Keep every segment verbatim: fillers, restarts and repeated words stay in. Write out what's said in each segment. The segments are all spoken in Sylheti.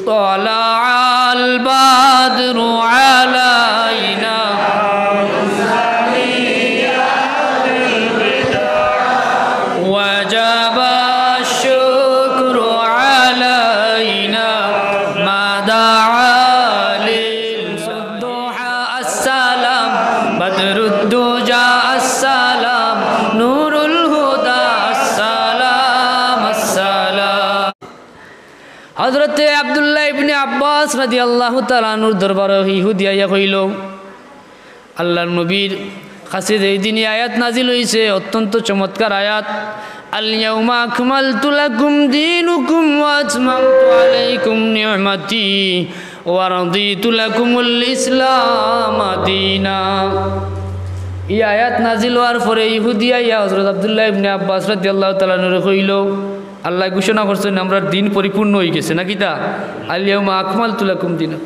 طلع البدر علينا وجب الشكر علينا ما دعا للضحى السلام بدر الدجى السلام نور الهدى السلام السلام. হযরতে আব্দুল্লাহ ইবনে আব্বাস রাদিয়াল্লাহু তাআলা আনহুর দরবারো ইহুদি আইয়া কইলো, আল্লাহর নবীর কাছে যেই দিন ই আয়াত নাজিল অইছে, অত্যন্ত চমৎকার আয়াত, اليوم أكملت لكم دينكم وأتممت عليكم نعمتي ورضيت لكم الإسلام دينا। ই আয়াত নাজিল অওয়ার পরে ইহুদি আইয়া হযরত আব্দুল্লাহ ইবনে আব্বাস রাদিয়াল্লাহু তাআলা আনহুরে কইলো, আল্লায় ঘোষণা করছইন, আমরার দিন পরিপূর্ণ অইগেছে, না কিতা? اليوم أكملت لكم دينكم।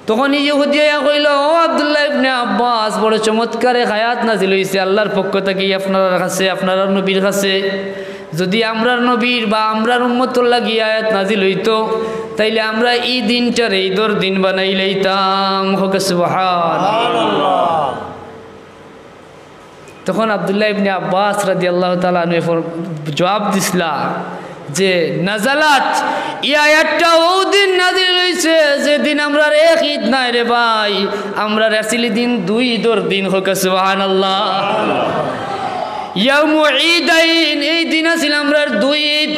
তখন ই ইহুদি আইয়া কইলো, "ও আব্দুল্লাহ ইবনে আব্বাস, বড় চমৎকার এক আয়াত নাজিল অইছে আল্লাহর পক্ষ থাকি আপনারার কাছে, আপনারার নবীর কাছে। যুদি আমরার নবীর বা আমরার উম্মতর লাগি আয়াত নাজিল অইতো, তাইলে আমরা ই দিনটারে ইদর দিন বানাইলাইতাম।" কউক্কা সুবহানাল্লাহ। তখন আব্দুল্লাহ ইবনে আব্বাস রাদিয়াল্লাহু তাআলা আনহু এরপর জবাব দিছলা যে, নাজালাত, ই আয়াতটা অউ দিন নাজিল অইছে যেদিন আমরার এক ইদ নায় রে ভাই, আমরার আছিল দিন দুই ইদর দিন। কউক্কা সুবহানাল্লাহ। ইয়াউমু ঈদাইন, এই দিন আছিল আমরার দুই ইদ।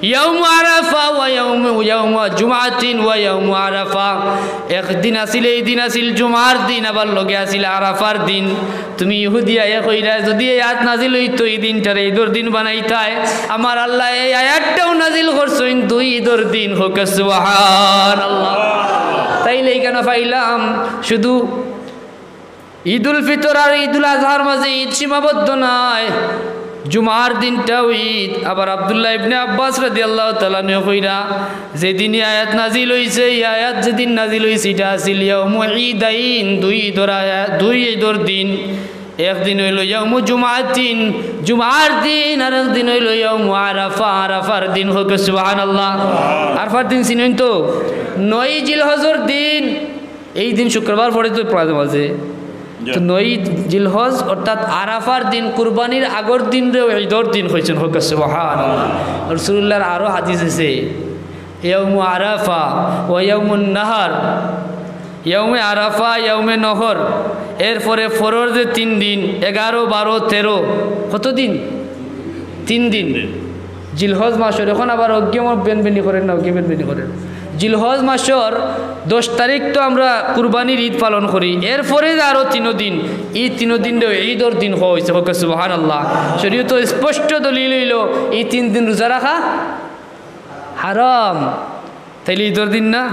ইয়াউমু আরাফা ওয়া ইয়াউমু, ইয়াউমু জুমআতিন ওয়া ইয়াউমু আরাফা। একদিন আছিল, এই দিন আছিল জুমার দিন, আবার লগে আছিল আরাফার দিন। তুমি ইহুদি আইয়া কইরায়, যুদি এই আয়াত নাজিল অইতো, ই দিনটারে ইদর দিন বানাইতায়। আমার আল্লায় এই আয়াতটাও নাজিল করছইন দুই ইদর দিন। কউক্কা সুবহানাল্লাহ। তাইলে ইখানো পাইলাম শুধু ঈদুল ফিতর আর ঈদুল আজহার মাঝে ঈদ সীমাবদ্ধ নায়। জুমার দিনটাও ঈদ। আবার আব্দুল্লাহ ইবনে আব্বাস রাদিয়াল্লাহু তাআলা আনহু কইরা, যেদিন ই আয়াত নাজিল অইছে, ই আয়াত যেদিন নাজিল অইছে, ইটা আছিল ইয়াউমু ঈদাইন, দুই ইদর আয়া-, দুই ইদর দিন। একদিন অইলো ইয়াউমু জুমআতিন, জুমার দিন, আর একদিন অইলো ইয়াউমু আরাফা, আরাফার দিন। কউক্কা সুবহানাল্লাহ। আরাফার দিন চিনইন তো? নয় জিলহজর দিন। এই দিন শুক্রবার পড়ে তো মাঝে মাঝে। জি। তো নয় জিলহজ অর্থাৎ আরাফার দিন, কুরবানির আগর দিনরেও ইদর দিন কইছইন। কউক্কা সুবহানাল্লাহ। রাসূলুল্লাহর আরো হাদিস আছে, ইয়াউমু আরাফা ওয়া ইয়াউমুন নাহার, ইয়াউমে আরাফা, ইয়াউমে নহর, এরপরে পরর যে তিন দিন, এগারো, বারো, তেরো, কত দিন? তিন দিন। জিলহজ মাসর, এখন আবার অগ্গে বেনবেনি করের না, অগ্গে বেনবেনি করের। জিলহজ মাসর দশ তারিখ তো আমরা কুরবানির ঈদ পালন করি, এরপরে যে আরো তিন দিন, ই তিন দিনরে ইদর দিন কওয়া অইছে। কউক্কা সুবহানাল্লাহ। শরীয়তো স্পষ্ট দলিল অইলো, ই তিন দিন রোজা রাখা হারাম। তাইলে ইদর দিন না?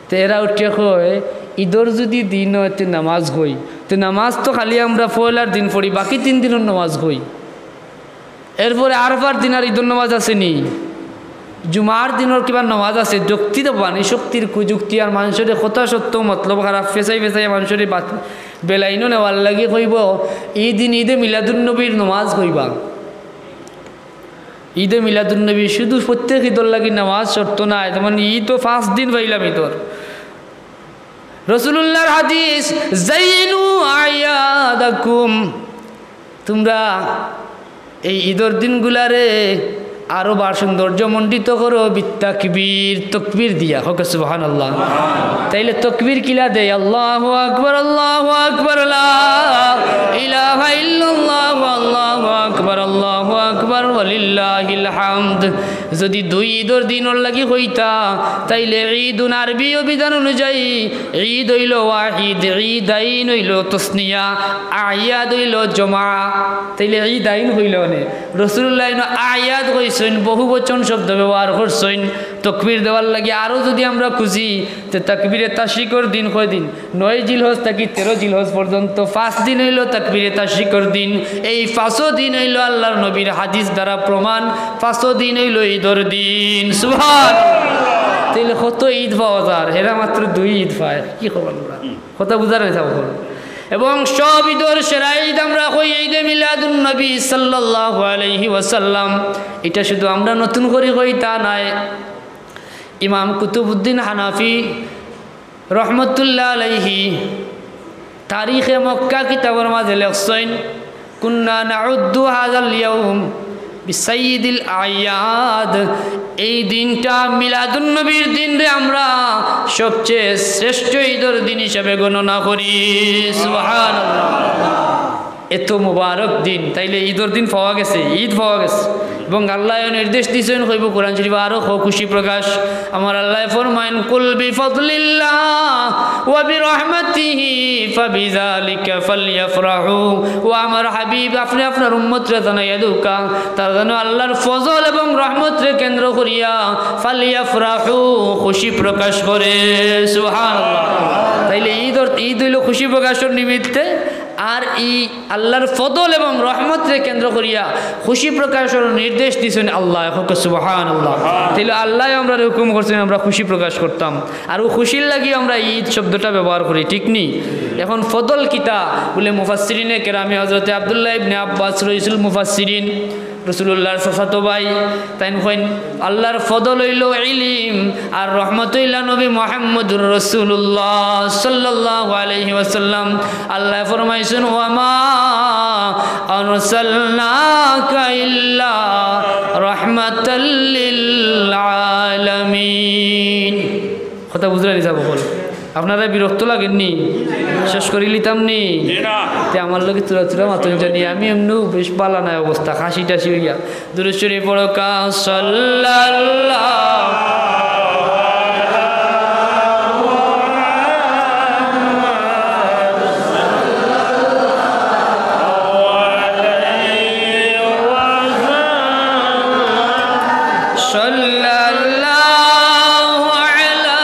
তে এরা উঠিয়া কয়, ইদর যুদি দিন অয়, তে নামাজ কই? তে নামাজ তো খালি আমরা পয়লার দিন পড়ি, বাকি তিন দিনর নামাজ কই? এরপরে আরাফার দিন আর ইদর নামাজ আছে নি? জুমার দিনর কিবা নামাজ আছে? যুক্তি তো বানি, শক্তির কুযুক্তি আর মানষরে কথা সত্য মতলব খারাপ ফেসাই ফেসাই মানষরে বাত-, বেলাইনো নেওয়ার লাগি কইবো, ই দিন ইদে মিলাদুন নবীর নামাজ কইবা। ইদে মিলাদুন নবী শুধু প্রত্যেক ইদর লাগি নামাজ শর্ত নায়, যেমন ই তো পাঁচ দিন পাইলাম ইদর। রাসূলুল্লাহর হাদিস, "زينوا أعيادكم", তুমরা এই ইদর দিনগুলারে আরো বার সৌন্দর্যমণ্ডিত করো, বিত্তাকবীর, তকবীর দিয়া। কউক্কা সুবহানাল্লাহ। তাইলে তকবীর কিলা দেয়? আল্লাহু আকবার, আল্লাহু আকবার, লা ইলাহা ইল্লাল্লাহু, আল্লাহু আকবার, আল্লাহু আকবার, ওয়ালিল্লাহিল হামদ। যুদি দুই ইদর দিনর লাগি কইতা, তাইলে ঈদুন আরবি অভিধান অনুযায়ী ঈদ অইলো ওয়াহিদ, ঈদাইন অইলো তসনিয়া, আয়াদ অইলো জমা। তাইলে ঈদাইন অইলো অনে। রাসূলুল্লাহ ইনো আয়াদ কইছইন, বহুবচন শব্দ ব্যবহার করছইন। তকবীর দেওয়ার লাগি আরো যুদি আমরা খুঁজি, তে তাকবীরে তাশরিকর দিন কয়দিন? নয় জিলহজ থাকি তেরো জিলহজ পর্যন্ত পাঁচ দিন অইলো তাকবীরে তাশরিকর দিন। এই পাঁচও দিন অইলো আল্লাহর নবীর হাদিস দ্বারা প্রমাণ, পাঁচও দিন অইলো ইদর দিন। সুবহান। তাইলে কত ইদ পাওয়া যার? এরা মাত্র দুই ইদ পায়। কি খবর আমরা? কথা বুঝার নাই, খবর। এবং সব ইদর সেরা ইদ আমরা কই ঈদে মিলাদুন নবী সাল্লাল্লাহু আলাইহি ওয়াসাল্লাম। ইটা শুধু আমরা নতুন করি কই তা নায়। ইমাম কুতুবুদ্দিন হানাফি রহমতুল্লাহ আলাইহি তারিখে মক্কা কিতাবর মাঝে লেখছইন, "কুন্না নাউদ্দু হাযাল ইয়াউম বিসাইয়্যিদিল আয়াদ।" এই দিনটা মিলাদুন নবীর দিনরে আমরা সবচেয়ে শ্রেষ্ঠ ঈদর দিন হিসাবে গণনা করি। সুবহানাল্লাহ। এত মোবারক দিন, তাইলে ঈদর দিন পাওয়া গেছে, ঈদ পাওয়া গেছে। এবং আল্লায় নির্দেশ দিছইন, কইবো কোরআন শরীফ, আরো খ-, খুশি প্রকাশ। আমার আল্লায় ফরমাইন, "কুল বিফাদলিল্লাহ ওয়া বিরাহমাতিহি ফাবিযালিকা ফালইয়াফরাহু।" ও আমার হাবিব, আপনে আপনার উম্মতরে জানাইয়া দেউক্কা, তারা যেন আল্লার ফজল এবং রহমতরে কেন্দ্র করিয়া ফালইয়াফরাহু, খুশি প্রকাশ করে। সুবহানাল্লাহ। তাইলে ঈদর, ঈদ অইলো খুশি প্রকাশর নিমিত্তে, আর ই আল্লার ফদল এবং রহমতরে কেন্দ্র করিয়া খুশি প্রকাশর নির্দেশ দিছইন আল্লায়। কউক্কা সুবহানাল্লাহ। তাইলে আল্লায় আমরারে হুকুম করছইন আমরা খুশি প্রকাশ করতাম, আর অউ খুশির লাগি আমরা ঈদ শব্দটা ব্যবহার করি, ঠিক নি? এখন ফদল কিতা? বুলে মুফাসসিরিনে কেরামে হযরতে আব্দুল্লাহ ইবনে আব্বাস রইসুল মুফাসসিরিন, রাসুলুল্লাহর চাচাতো ভাই, তাইন কইন, আল্লার ফদল অইলো ইলিম, আর রহমত অইলা নবী মুহাম্মদুর রাসুলুল্লাহ সাল্লাল্লাহু আলাইহি ওয়াসাল্লাম। আল্লায় ফরমাইছইন, "ওয়া মা আরসালনাকা ইল্লা রাহমাতাল লিল আলামিন।" কথা বুঝরা নি সাব অকল? আপনারা বিরক্ত লাগের নি? শেষ করিলিতাম নি? জি না। তে আমার লগে থুড়া থুড়া মাতইন জানি, আমি এমনেউ বেশ বালা নায় অবস্থা, খাসি টাসি অইয়া। দুরুদ শরীফ পড়উক্কা, সাল্লাল্লাহু সাল্লাল্লাহু আলা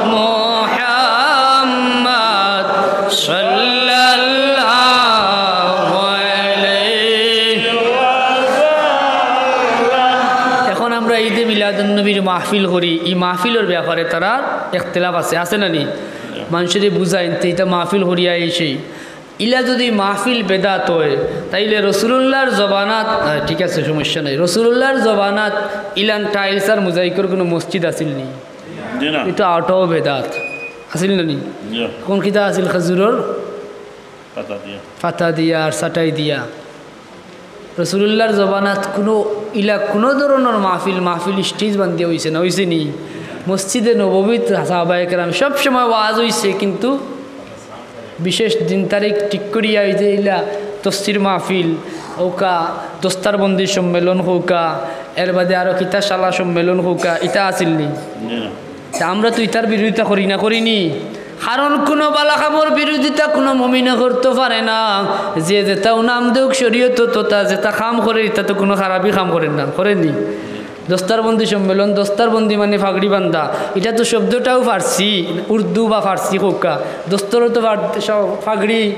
মুহাম্মাদ সাল্লাল্লাহু আলাইহি ওয়াসাল্লাম। এখন আমরা ঈদে মিলাদুন নবীর মাহফিল করি, ই মাহফিলর ব্যাপারে তারার ইখতিলাফ আছে, আছে না নি? মানষরে বুঝাইন তে ইতা মাহফিল করিয়া আইছি। ইলা যুদি মাহফিল বেদাত অয়, তাইলে রসুলুল্লাহর জমানাত, আহ, ঠিক আছে, সমস্যা নাই, রসুলুল্লাহর জমানাত ইলান টাইলস আর মোজাইকর কুনু মসজিদ আছিল নি? জি না। ইতা অটাও বেদাত আছিল না নি? জি। কুন কিতা আছিল? খেজুরর পাতা দিয়া। পাতা দিয়া আর চাটাই দিয়া। রসুলুল্লাহর জমানাত কুনু ইলা কুনু ধরনর মাহফিল, মাহফিল স্টেজ বান্ধিয়া অইছে না, অইছে নি? মসজিদে নববীত সাহাবায়ে কেরাম সব সময় ওয়াজ অইছে, কিন্তু বিশেষ দিন তারিখ ঠিক করিয়া অউ যে ইলা তফসির মাহফিল কউক্কা, দস্তারবন্দি সম্মেলন কউক্কা, এর বাদে আরো কিতা শালা সম্মেলন কউক্কা, ইতা আছিল নি? জি না। তে আমরা তো ইতার বিরোধিতা করি না, করি নি? কারণ কুনু বালা কামর বিরোধিতা কুনু মুমিনে করতো পারে না। যে যেতাউ নাম দেউক শরীয়তো, তথা যেতা কাম করের, ইতা তো কুনু খারাপি কাম করের না, করের নি? দস্তারবন্দি সম্মেলন, দস্তারবন্দি মানে পাগড়ি বান্ধা, ইতা তো শব্দটাউ ফার্সি, উর্দু বা ফার্সি কউক্কা, দস্তরও তো ফার-, স-, পাগড়ি,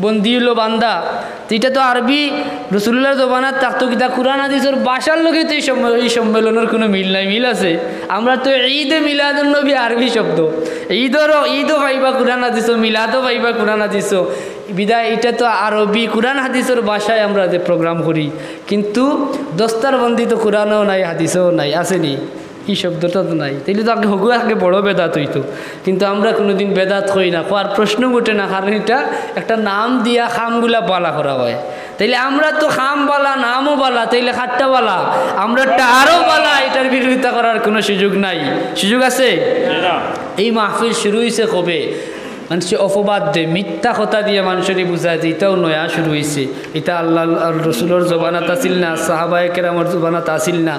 বন্দি অইলো বান্ধা। তে ইতা তো আরবি, রসুলুল্লাহর জমানাত থাকতো, কিতা কুরআন হাদিসর ভাষার লগে তো ই সম্মে-, ই সম্মেলনর কুনু মিল নাই, মিল আছে? আমরা তো ঈদে মিলাদুন নবী আরবি শব্দ, ঈদরও, ঈদও পাইবা কুরআন হাদিসো, মিলাদও পাইবা কুরআন হাদিসো, বিধায় ইতা তো আরবি কুরআন হাদিসর ভাষায় আমরা যে program করি, কিন্তু দস্তারবন্দি তো কুরআনও নাই, হাদিসও নাই, আছে নি? ই শব্দটা তো নাই। তাইলে তো আগে হগু আগে বড় বেদাত অইতো। কিন্তু আমরা কুনুদিন বেদাত কই না, কওয়ার প্রশ্ন উঠে না, কারণ ইটা একটা নাম দিয়া কামগুলা বালা করা অয়। তাইলে আমরা তো কাম বালা, নামও বালা, তাইলে কারটা বালা? আমরারটা আরো বালা, ইটার বিরোধিতা করার কুনু সুযোগ নাই। সুযোগ আছে? জি না। এই মাহফিল শুরু অইছে কবে? মানষে অপবাদ দেয়, মিথ্যা কথা দিয়া মানষরে বুঝায় যে ইটাও নয়া শুরু অইছে, ইটা আল্লাহ আর রসুলর জমানাত আছিল না, সাহাবায়ে কেরামর জমানাত আছিল না।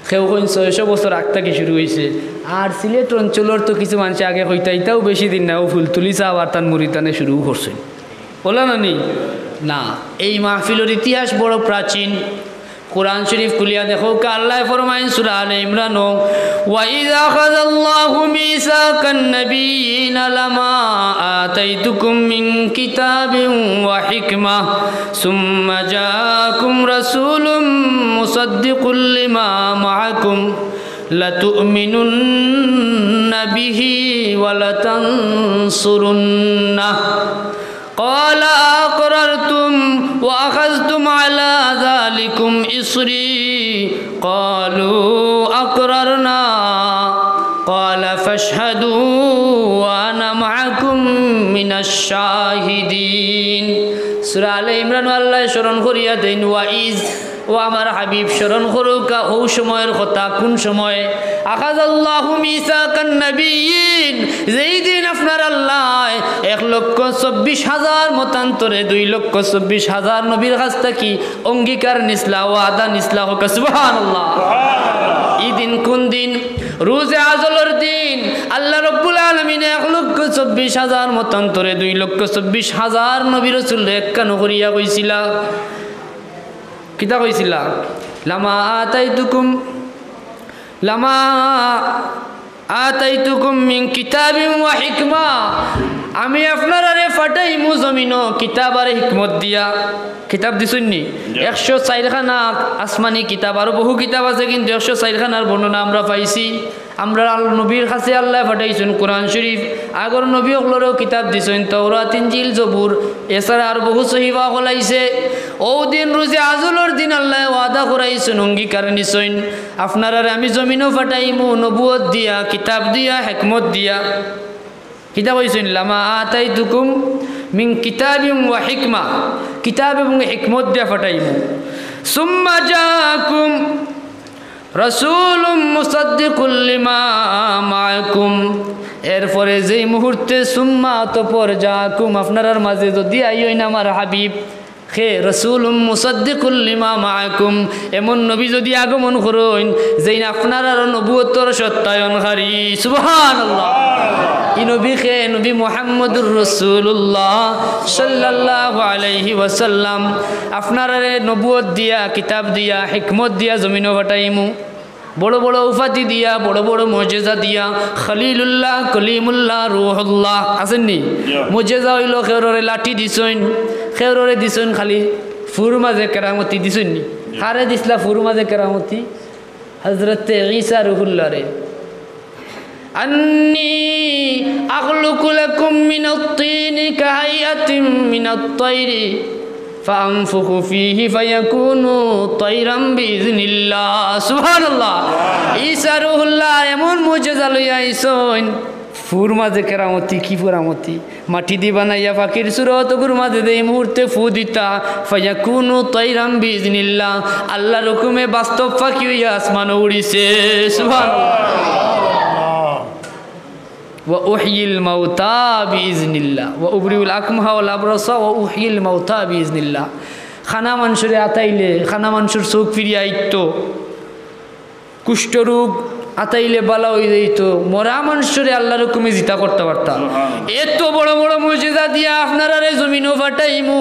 কেউ কইন ছয়শো বছর আগ থাকি শুরু অইছে। আর সিলেট অঞ্চলর তো কিছু মানষে আগে কইতা, ইটাও বেশি দিন না, অউ ফুলতলি সাব আর তান মুরিদানে শুরু করছইন। অলা না নি? না, এই মাহফিলর ইতিহাস বড় প্রাচীন। কুরআন শরীফ খুলিয়া দেখউক্কা, আল্লায় ফরমাইন সূরা আলে ইমরানো, "ওয়া ইয আখাযাল্লাহু মিসাকান নাবিয়্যিনা লামা আতাইতুকুম মিন কিতাবিন ওয়া হিকমাহ, সুম্মা জাআকুম রাসূলুম মুসাদ্দিকুল লিমা মাআকুম, লাতুমিনুন্না বিহি ওয়া লাতানসুরুন্নাহ।" قال أقررتم وأخذتم على ذلكم إصري قالوا أقررنا শাহিদিন। সূরা আলে ইমরান আল্লায় স্মরণ করিয়া দেইন, ওয়াইজ, ও আমার হাবিব, স্মরণ করউক্কা অউ সময়র কথা। কুন সময়? আখাযাল্লাহু মিসাকান নাবিয়্যিন, যেই দিন আপনার আল্লায় এক লক্ষ চব্বিশ হাজার মতান্তরে দুই লক্ষ চব্বিশ হাজার নবীর কাছ থাকি অঙ্গীকার নিছলা, ওয়াদা নিছলা। হক্কা সুবহানাল্লাহ। ই দিন কুন দিন? রোজে আজলর দিন। আল্লাহ রব্বুল আলামিনে এক লক্ষ চব্বিশ হাজার মতান্তরে দুই লক্ষ চব্বিশ হাজার নবী রসুলরে একখানো করিয়া কইছিলা। কিতা কইছিলা? লামা আতাইতুকুম, লামা আতাইতুকুম মিন কিতাবিন ওয়া হিকমা, আমি আপনারারে পাঠাইমু জমিনো কিতাব আর হিকমত দিয়া। কিতাব দিছইন নি? জি। একশো চাইর খানা আসমানি কিতাব, আরো বহু কিতাব আছে, কিন্তু একশো চাইর খানার বর্ণনা আমরা পাইছি। আমরার আল-, নবীর কাছে আল্লায় পাঠাইছইন কোরআন শরীফ। আগর নবী অকলরেও কিতাব দিছইন, তাওরাত, ইনজিল, জবুর, এছাড়া আর বহু সহিফা অকল আইছে। অউ দিন রোজে আজলর দিন আল্লায় ওয়াদা করাইছইন, অঙ্গীকার নিছইন, আপনারারে আমি জমিনো পাঠাইমু নবুয়ত দিয়া, কিতাব দিয়া, হিকমত দিয়া। কিতা কইছইন? লামা আতাইতুকুম মিন কিতাবিন ওয়া হিকমা, কিতাব এবং হিকমত দিয়া পাঠাইমু। সুম্মা জাআকুম রাসূলুম মুসাদ্দিকুল লিমা মাআকুম, এরপরে যেই মুহূর্তে, সুম্মা, অতঃপর, জাআকুম, আপনারার মাঝে যদি আইয়ইন আমার হাবিব, কে? রাসূলুম মুসাদ্দিকুল লিমা মাআকুম, এমন নবী যদি আগমন করইন, যেইন আপনারার নবুয়তর সত্যায়নকারী। সুবহানাল্লাহ। ই নবী কে? নবী মুহাম্মদুর রাসূলুল্লাহ সাল্লাল্লাহু আলাইহি ওয়াসাল্লাম। আপনারারে নবুয়ত দিয়া, কিতাব দিয়া, হিকমত দিয়া জমিনো পাঠাইমু। বড় বড় উপাধি দিয়া, বড় বড় মুজেজা দিয়া, খলিলুল্লাহ, কলিমুল্লাহ, রুহুল্লাহ, আছইন নি? জি। মুজেজা অইলো কেউররে লাঠি দিছইন, কেউররে দিছইন খালি ফুর মাঝে কেরামতি দিছইন নি? জি। কারে দিছলা ফুর মাঝে কেরামতি? হযরতে ঈসা রুহুল্লাহরে। আন্নী আখলুকু লাকুম মিনাত তিনি কাহাইয়াতিম মিনাত তাইরি ফাআনফুখু ফিহি ফায়াকুনু তাইরাম বিইজনিল্লাহ। সুবহানাল্লাহ। ঈসা রুহুল্লাহ এমন মুজেজা লইয়া আইছইন, ফুর মাঝে কেরামতি, কি কেরামতি? মাটি দি বানাইয়া পাখির সুরত অগুর মাঝে দেই মুহূর্তে ফু দিতা, ফায়াকুনু তাইরাম বিইজনিল্লাহ, আল্লাহর হুকুমে বাস্তব পাখি অইয়া আসমানো উড়িছে। সুবহানাল্লাহ। ওয়া উহয়িল মাউতা বিইজনিল্লাহ, ওয়া উবরিউল আকমাহা ওয়াল আবরাসা ওয়া উহয়িল মাউতা বিইজনিল্লাহ। কানা মানষরে আতাইলে, কানা মানষর চউখ ফিরিয়া আইতো, কুষ্ঠরোগ আতাইলে বালা অইযাইতো, মরা মানষরে আল্লাহর হুকুমে জিতা করতা পারতা। সুবহানাল্লাহ। এত বড় বড় মুজেজা দিয়া আপনারারে জমিনো পাঠাইমু,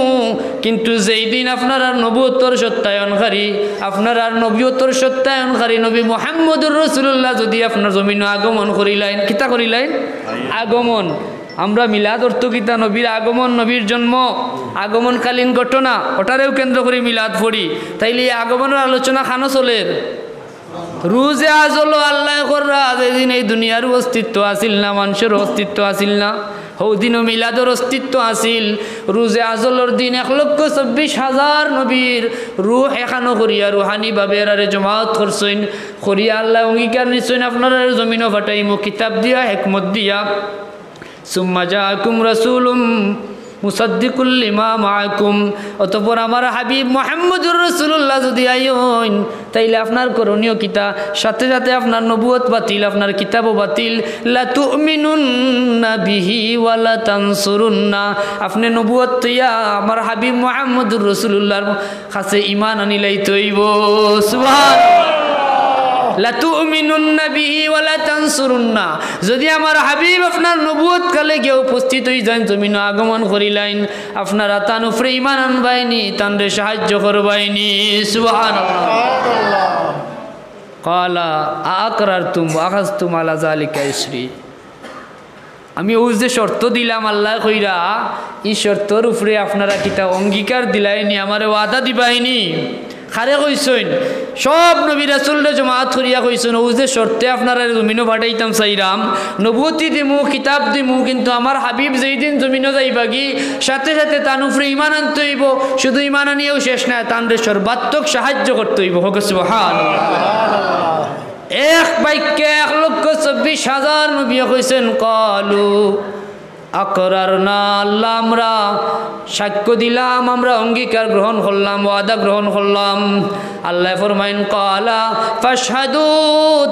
কিন্তু যেই দিন আপনারার নবুয়তর সত্যায়নকারী, আপনারার নবুয়তর সত্যায়নকারী নবী মুহাম্মদুর রাসূলুল্লাহ যদি আপনার জমিনো আগমন করিলাইন, কিতা করিলাইন? আগমন। আমরা মিলাদ অর্থ কিতা? নবীর আগমন, নবীর জন্ম, আগমনকালীন ঘটনা, ওটারেও কেন্দ্র করি মিলাদ পড়ি। তাইলে ই আগমনর আলোচনা কানো চলের? রোজে আজলো আল্লায় কররা, যেদিন এই দুনিয়ার অস্তিত্ব আছিল না, মানষর অস্তিত্ব আছিল না, হউ দিনও মিলাদর অস্তিত্ব আছিল। রোজে আজলর দিন এক লক্ষ চব্বিশ হাজার নবীর রুহ একখানো করিয়া রুহানিভাবে এরারে জমাত করছইন, করিয়া আল্লায় অঙ্গীকার নিছইন, আপনারারে জমিনো পাঠাইমু কিতাব দিয়া, হিকমত দিয়া। সুম্মা জাআকুম রাসূলুম মুসাদ্দিকুল লিমা মাআকুম। অতঃপর আমার হাবিব মুহাম্মদুর রাসূলুল্লাহ যদি আইন, তাইলে আপনার করণীয় কিতা? সাথে সাথে আপনার নবুয়ত বাতিল, আপনার কিতাবও বাতিল। লা তুমিনুন্না বিহি ওয়া লা তানসুরুন্না। আপনে নবুয়ত থইয়া আমার হাবিব মুহাম্মদুর রাসূলুল্লাহর কাছে ঈমান আনিলাইতে অইবো। সুবহানাল্লাহ। লা তুমিনুন্না বিহি ওয়া লা তানসুরুন্না। যদি আমার হাবিব আপনার নবুয়ত কালে গিয়া উপস্থিত অইযাইন, জমিনো আগমন করিলাইন, আপনারা তান উপরে ঈমান আনবায়নি, তানরে সাহায্য করবায়নি। সুবহানাল্লাহ। ক্বালা আআকরারতুম ওয়া আখাযতুম আলা যালিকা ইসরি। আমি অউ যে শর্ত দিলাম, আল্লায় কইরা, ই শর্তর উপরে আপনারা কিতা অঙ্গীকার দিলায়নি, আমারে ওয়াদা দিবায়নি? কারে কইছইন? সব নবী রাসূলরে জমাত করিয়া কইছইন, অউ যে শর্তে আপনারারে জমিনো পাঠাইতাম চাইরাম, নবুয়তি দিমু, কিতাব দিমু, কিন্তু আমার হাবিব যেইদিন জমিনো যাইবাগি, সাথে সাথে তান উপরে ঈমান আনতে অইবো। শুধু ঈমান আনিয়াও শেষ নায়, তানরে সর্বাত্মক সাহায্য করতে অইবো। হক্কা সুবহানাল্লাহ। এক বাক্যে এক লক্ষ চব্বিশ হাজার নবীয়ে কইছইন, ক্বালু আকরারনা, আল্লাহ, আমরা সাক্ষ্য দিলাম, আমরা অঙ্গীকার গ্রহণ করলাম, ওয়াদা গ্রহণ করলাম। আল্লায় ফরমাইন, "ক্বালা ফাশহাদু,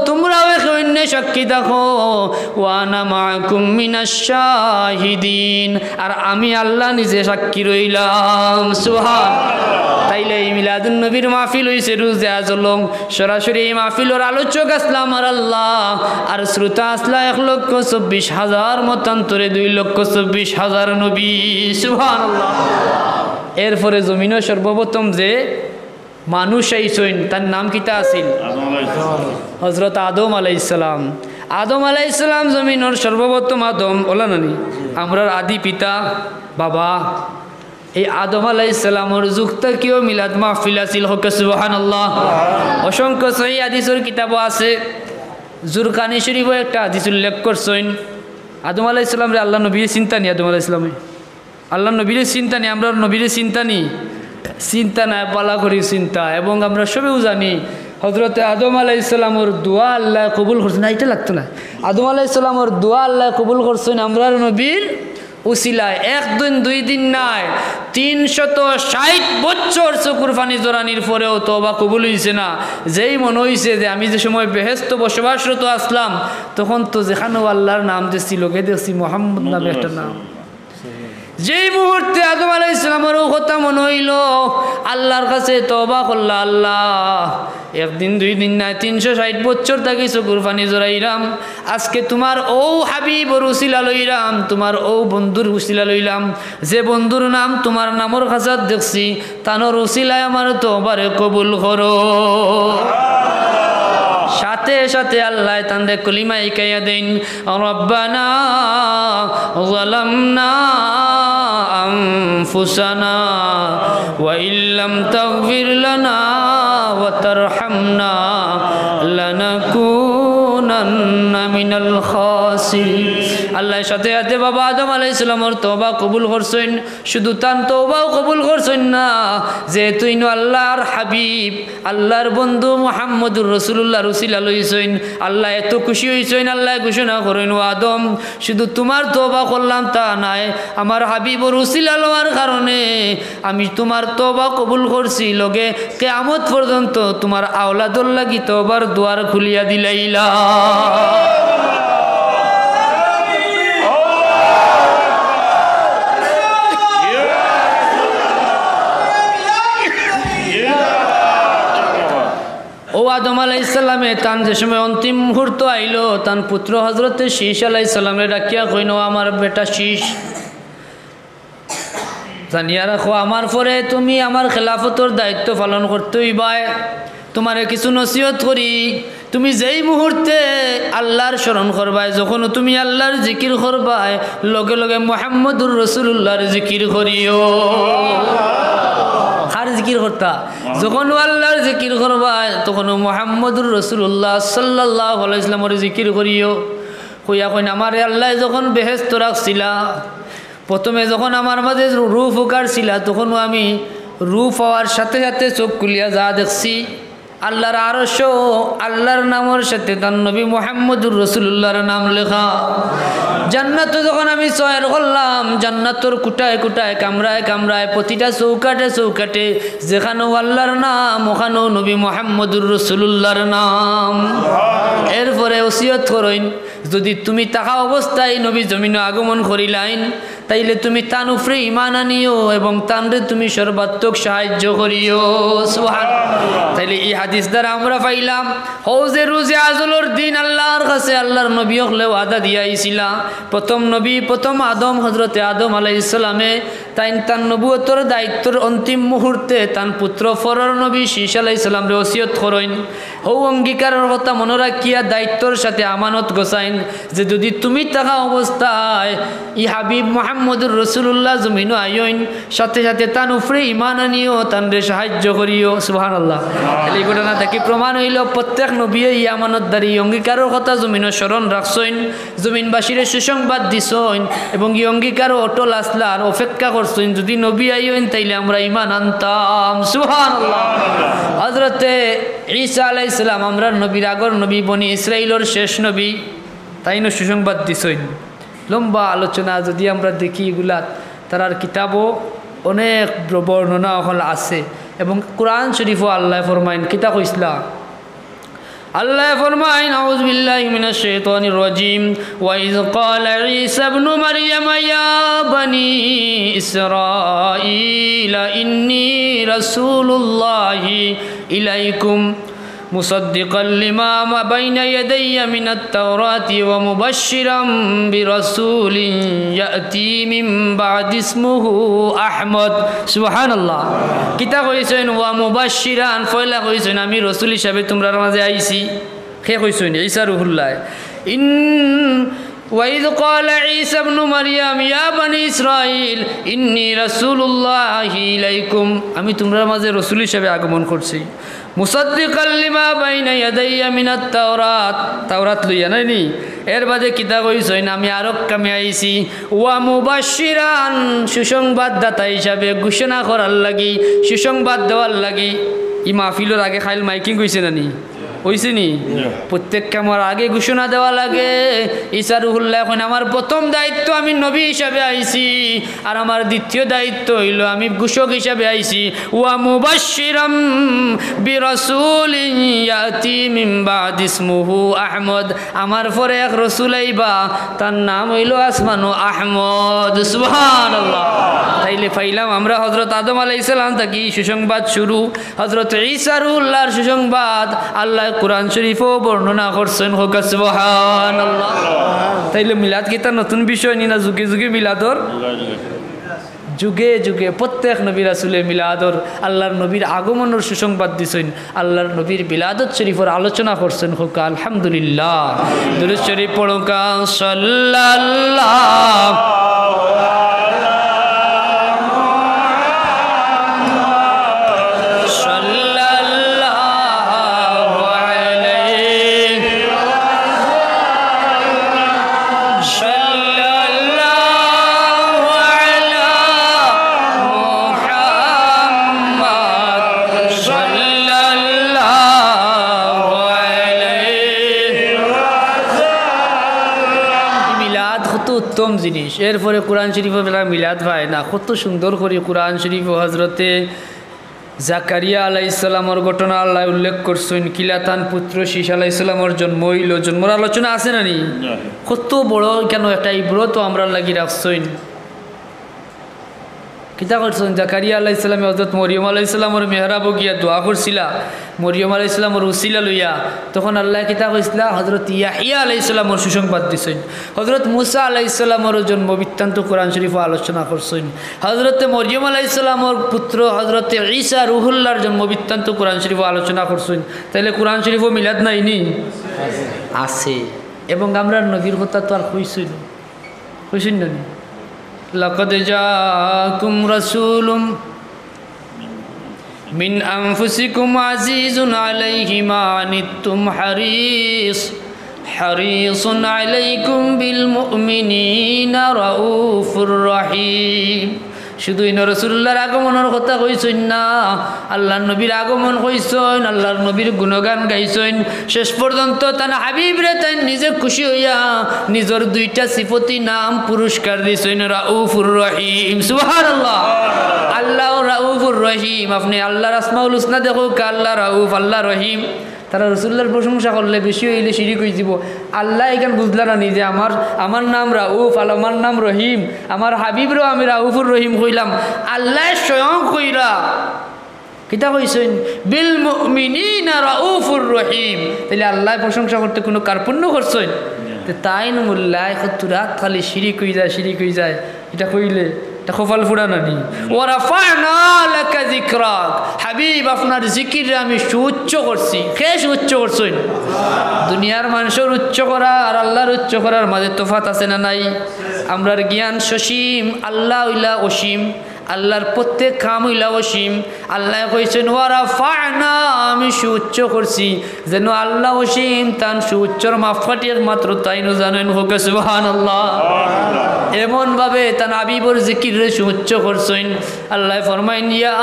তুমরাও একে অইন্যে সাক্ষী থাকো, ওয়া আনা মাআকুম মিনাশ শাহিদিন, আর আমি আল্লাহ নিজে সাক্ষী রইলাম।" সুবহান। তাইলে এই মিলাদুন নবীর মাহফিল অইছে রোজে আজলং, সরাসরি এই মাহফিলর আলোচক আছলা আমার আল্লাহ, আর শ্রোতা আছলা এক লক্ষ চব্বিশ হাজার, মতান্তরে দুই লক্ষ চব্বিশ হাজার নবী। সুবহানাল্লাহ। এরপরে জমিনো সর্বপ্রথম যে মানুষ আইছইন, তার নাম কিতা আছিল? হযরত আদম আলাইহিস সালাম। আদম আলাইহিস সালাম জমিনর সর্বপ্রথম আদম, অলা নানি? আমরার আদি পিতা, বাবা। এই আদম আলাইহিস সালামর যুগ থাকিও মিলাদ মাহফিল আছিল, কউক্কা সুবহানাল্লাহ। অসংখ্য সহিহ হাদিসর কিতাবো আছে। জুরকানি শরীফো একটা হাদিস উল্লেখ করছইন, আদম আলাইহিস সালামরে আল্লার নবীয়ে চিনতা নি? আদম আলাইহিস সালামে আল্লার নবীরে চিনতা নি? আমরার নবীরে চিনতা নি? চিনতা নায়, ভালা করি চিনতা। এবং আমরা সবেউ জানি, হযরতে আদম আলাইহিস সালামর দোয়া আল্লায় কবুল করছইন। না, ইটা লাগতো না। আদম আলাইহিস সালামর দোয়া আল্লায় কবুল করছইন আমরার নবীর উসিলায়। এক দিন, দুই দিন নায়, তিনশত ষাইট বছর চকুর পানি জড়ানির পরেও তওবা কবুল অইছে না। যেই মনো অইছে যে আমি যে সময় বেহেস্তো বসবাসরত আছলাম, তখন তো যেখানেও আল্লার নাম দেখছি, লগে দেখছি মোহাম্মদ নামে একটা নাম। যেই মুহূর্তে আদম আলাইহিস সালামর অউ কথা মনো অইলো, আল্লার কাছে তওবা করলা, "আল্লাহ, এক দিন দুই দিন নায়, তিনশো ষাইট বছর থাকি চকুর পানি জড়াইরাম, আজকে তুমার অউ হাবিবর উসিলা লইরাম, তুমার অউ বন্ধুর উসিলা লইলাম, যে বন্ধুর নাম তুমার নামর খাজাত দেখছি, তানর উসিলায় আমার তওবারে কবুল করো।" সাথে সাথে আল্লায় তানরে কলিমা হিকাইয়া দেইন, "রব্বানা যালামনা আনফুসানা ওয়া ইল্লাম তাগফির লানা ওয়া তারহামনা লানাকুনান্না মিনাল খাসিরিন।" আল্লায় সাথে সাথে বাবা আদম আলাইহিস সালামর তওবা কবুল করছইন। শুধু তান তওবাও কবুল করছইন না, যেহেতু ইনো আল্লার হাবিব, আল্লার বন্ধু মুহাম্মদুর রাসূলুল্লাহর উসিলা লইছইন, আল্লায় এত খুশি অইছইন, আল্লায় ঘোষণা করইন, "ও আদম, শুধু তুমার তওবা করলাম তা নায়, আমার হাবিবর উসিলা লওয়ার কারণে আমি তুমার তওবা কবুল করছি, লগে কিয়ামত পর্যন্ত তুমার আওলাদর লাগি তওবার দুয়ার খুলিয়া দিলাইলাম।" অউ আদম আলাইহিস সালামে তান যে সময় অন্তিম মুহূর্ত আইলো, তান পুত্র হযরতে শীশ আলাইহিস সালামরে ডাকিয়া কইন, "ও আমার বেটা শীশ, জানিয়া রাখো, আমার পরে তুমি আমার খেলাফতর দায়িত্ব পালন করতে অইবায়। তুমারে কিছু নসিহত করি, তুমি যেই মুহূর্তে আল্লার স্মরণ করবায়, যখন তুমি আল্লার জিকির করবায়, লগে লগে মুহাম্মদুর রাসূলুল্লাহর জিকির করিও।" কার জিকির করতা? যখন আল্লার জিকির করবায়, তখন মুহাম্মদুর রাসূলুল্লাহ সাল্লাল্লাহু আলাইহি ওয়াসাল্লামর জিকির করিও। কইয়া কইন, "আমারে আল্লায় যখন বেহেস্তো রাখছিলা, প্রথমে যখন আমার মাঝে রু-, রুহ ফুকারছিলা, তখনও আমি রুহ পাওয়ার সাথে সাথে চোখ খুলিয়া যা দেখছি, আল্লার আরশো আল্লার নামর সাথে তান নবী মুহাম্মদুর রাসূলুল্লাহর নাম লেখা। জান্নাতো যখন আমি সয়র করলাম, জান্নাতর কুটায় কুটায়, কামরায় কামরায়, প্রতিটা চৌকাঠে চৌকাঠে যেখানো আল্লার নাম, ওখানো নবী মুহাম্মদুর রাসূলুল্লাহর নাম।" এরপরে ওসিয়ত করইন, যদি তুমি থাকা অবস্থায় নবী জমিনো আগমন করিলাইন, তাইলে তুমি তান উপরে ঈমান আনিও এবং তানরে তুমি সর্বাত্মক সাহায্য করিও। সুবহান। তাইলে ই হাদিস দ্বারা আমরা পাইলাম, হউ যে রোজে আজলর দিন আল্লার কাছে আল্লার নবী অকলে ওয়াদা দিয়া আইছিলা। প্রথম নবী, প্রথম আদম, হযরতে আদম আলাইহিস সালামে তাইন তান নবুয়তর দায়িত্বর অন্তিম মুহূর্তে তান পুত্র পরর নবী শীশ আলাইহিস সালামরে ওসিয়ত করইন। হউ অঙ্গীকারর কথা মনো রাখিয়া দায়িত্বর সাথে আমানত গছাইন যে যদি তুমি থাকা অবস্থায় ই হাবিব মুহাম্মদুর রাসূলুল্লাহ জমিনো আইয়ইন, সাথে সাথে তান উপরে ঈমান আনিও, তানরে সাহায্য করিও। সুবহানাল্লাহ। তাইলে ই ঘটনা থাকি প্রমাণ অইলো প্রত্যেক নবীয়ে ই আমানতদারি, ই অঙ্গীকারর কথা জমিনো স্মরণ রাখছইন। জমিনবাসীরে সুসংবাদ দিছইন এবং ই অঙ্গীকারো অটল আছলা আর অপেক্ষা করছইন, যদি নবী আইয়ইন তাইলে আমরা ঈমান আনতাম। সুবহানাল্লাহ। হযরতে ঈসা আলাইহিস সালাম আমরার নবীর আগর নবী, বনি ইসরাইলর শেষ নবী, তাইনও সুসংবাদ দিছইন। লম্বা আলোচনা যদি আমরা দেখি, ইগুলাত তারার কিতাবও অনেক ব্র-, বর্ণনা অকল আছে। এবং কোরআন শরীফও আল্লায় ফরমাইন, কিতা কইছলা? আল্লায় ফরমাইন, أعوذ بالله من الشيطان الرجيم، وإذ قال عيسى ابن مريم يا بني إسرائيل إني رسول الله إليكم مصدقا لما بين يدي من التوراة ومبشرا برسول يأتي من بعد اسمه أحمد। সুবহানাল্লাহ। কিতা কইছইন? ওয়া মুবাশশিরান, পয়লা কইছইন, "আমি রসুল হিসাবে তুমরার মাঝে আইছি।" কে কইছইন? ঈসা রুহুল্লায়। ইন, وإذ قال عيسى ابن مريم يا بني إسرائيل إني رسول الله إليكم। আমি তুমরার মাঝে রসুল হিসাবে আগমন করছি। مصدقا لما بين يدي من التوراة, তাওরাত লইয়া নায়নি? এর বাদে কিতা কইছইন? আমি আরক কামে আইছি। ومبشرا, সুসংবাদদাতা হিসাবে ঘোষণা করার লাগি, সুসংবাদ দেওয়ার লাগি। ই মাহফিলর আগে খাইল মাইকিং কইছে নানি? অইছে নি? প্রত্যেক কামর আগে ঘোষণা দেওয়া লাগে। ঈসা রুহুল্লায় কইন, "আমার প্রথম দায়িত্ব, আমি নবী হিসাবে আইছি, আর আমার দ্বিতীয় দায়িত্ব অইলো আমি ঘোষক হিসাবে আইছি।" ومبشرا برسول يأتي من بعد اسمه أحمد। আমার পরে এক রসুল আইবা, তার নাম অইলো আসমানো আহমদ। সুবহানাল্লাহ। তাইলে পাইলাম আমরা হযরত আদম আলাইহিস সালাম থাকি সুসংবাদ শুরু, হযরত ঈসা রুহুল্লাহর সুসংবাদ আল্লায় কোরআন শরীফও বর্ণনা করছইন। কউক্কা সুবহানাল্লাহ। তাইলে মিলাদ কিতা নতুন বিষয় নি না? যুগে যুগে মিলাদর, যুগে যুগে প্রত্যেক নবী রাসুলে মিলাদর, আল্লাহর নবীর আগমনর সুসংবাদ দিছইন, আল্লাহর নবীর বিলাদত শরীফর আলোচনা করছইন। কউক্কা আলহামদুলিল্লাহ। দুরূদ শরীফ পড়উক্কা। সাল্লাল্লাহু সাল্লাল্লাহু আলাইহি সাল্লাল্লাহু আলা মুহাম্মাদ সাল্লাল্লাহু আলাইহি ওয়াসাল্লাম। মিলাদ কত উত্তম জিনিস। এরপরে কোরআন শরীফো বেলা মিলাদ পায় না, কত সুন্দর করি কোরআন শরীফো হজরতে জাকারিয়া আলাইহিস সালামর ঘটনা আল্লায় উল্লেখ করছইন, কিলা তান পুত্র শীষ আলাইহিস সালামর জন্ম অইলো, জন্মর আলোচনা আছে না নি? কত বড় কেন একটা ইবরত আমরার লাগি রাখছইন। কিতা করছইন? জাকারিয়া আলাইহিস সালামে হজরত মরিয়ম আলাইহিস সালামর মেহরাবো গিয়া দোয়া করছিলা, মরিয়ম আলাইহিস সালামর উসিলা লইয়া, তখন আল্লায় কিতা কইছলা? হজরত ইয়াহিয়া আলাইহিস সালামর সুসংবাদ দিছইন। হজরত মুসা আলাইহিস সালামর জন্ম বৃত্তান্ত কোরআন শরীফো আলোচনা করছইন। হজরতে মরিয়ম আলাইহিস সালামর পুত্র হজরতে ঈসা রুহুল্লাহর জন্ম বৃত্তান্ত কোরআন শরীফো আলোচনা করছইন। তাইলে কোরআন শরীফো মিলাদ নাই নি? আছে। এবং আমরার নবীর কথা তো আর কইছইন, কইছইন না নি? লাকাদ জাআকুম রাসূলুম মিন আনফুসিকুম আজিজুন আলাইহি মা আনিতুম হারিস, হারিসুন আলাইকুম বিল মুমিনিনা রাউফুর রহিম। শুধু ইনো রাসূলুল্লাহর আগমনর কথা কইছইন না, আল্লাহর নবীর আগমন কইছইন, আল্লাহর নবীর গুণগান গাইছইন। শেষ পর্যন্ত তান হাবিবরে তাইন নিজে খুশি অইয়া নিজর দুইটা সিফতি নাম পুরস্কার দিছইন, রাউফুর রহিম। সুবহানাল্লাহ। আল্লাহ রাউফুর রহিম। আপনে আল্লাহর আসমাউল হুসনা দেখউক্কা, আল্লাহ রাউফ, আল্লাহ রহিম। তারা রাসূলুল্লাহর প্রশংসা করলে বেশি অইলে শিরিক অইযিবো। আল্লায় ইখান বুঝলা না নি যে আমার, আমার নাম রাউফ, আর আমার নাম রহিম, আমার হাবিবরেও আমি রাউফুর রহিম কইলাম। আল্লায় স্বয়ং কইরা কিতা কইছইন? বিল মুমিনিনা রাউফুর রহিম। তাইলে আল্লায় প্রশংসা করতে কুনু কার্পণ্য করছইন? তে তাইন মুল্লায় কত রাত খালি শিরিক অইযায়, শিরিক অইযায়। ইটা কইলে ইটা কপাল ফুড়া না নি? ওয়া রাফা'না লাকা যিকরাক। হাবিব, আপনার জিকিররে আমি সুউচ্চ করছি। কে সুউচ্চ করছইন? দুনিয়ার মানষর উচ্চ করা আর আল্লাহর উচ্চ করার মাঝে তফাত আছে না নাই? আমরার জ্ঞান সসীম, আল্লাহ অইলা অসীম। আল্লাহর প্রত্যেক কাম অইলা অসীম। আল্লায় কইছইন, "ওয়া রাফা'না", আমি সুউচ্চ করছি, যেন আল্লাহ অসীম, তান সুউচ্চর মাপকাঠি একমাত্র তাইনউ জানইন। কউক্কা সুবহানাল্লাহ। এমন ভাবে তান হাবিবর জিকিররে সুউচ্চ করছইন। আল্লায় ফরমাইন, ইয়া,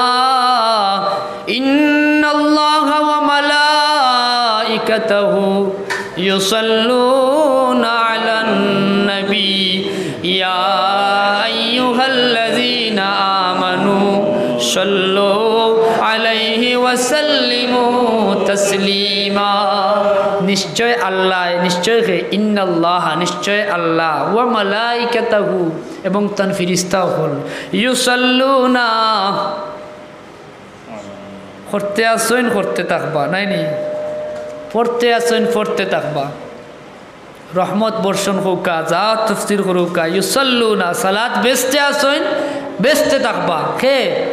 ইন্নাল্লাহা ওয়া মালাইকাতাহু ইউসাল্লুনা আলান নবী। নিশ্চয় আল্লাহ, নিশ্চয় কে, ইন্নাল্লাহা, নিশ্চয় আল্লাহ, ওয়া মালাইকাতাহু, এবং তান ফিরিস্তা অকল, ইউসাল্লুনা, করতে আছইন, করতে থাকবা, নায়নি? পড়তে আছইন, পড়তে থাকবা। রহমত বর্ষণ করউক্কা, যা তফসির করউক্কা, ইউসাল্লুনা, সালাত বেচতে আছইন, বেচতে থাকবা। কে?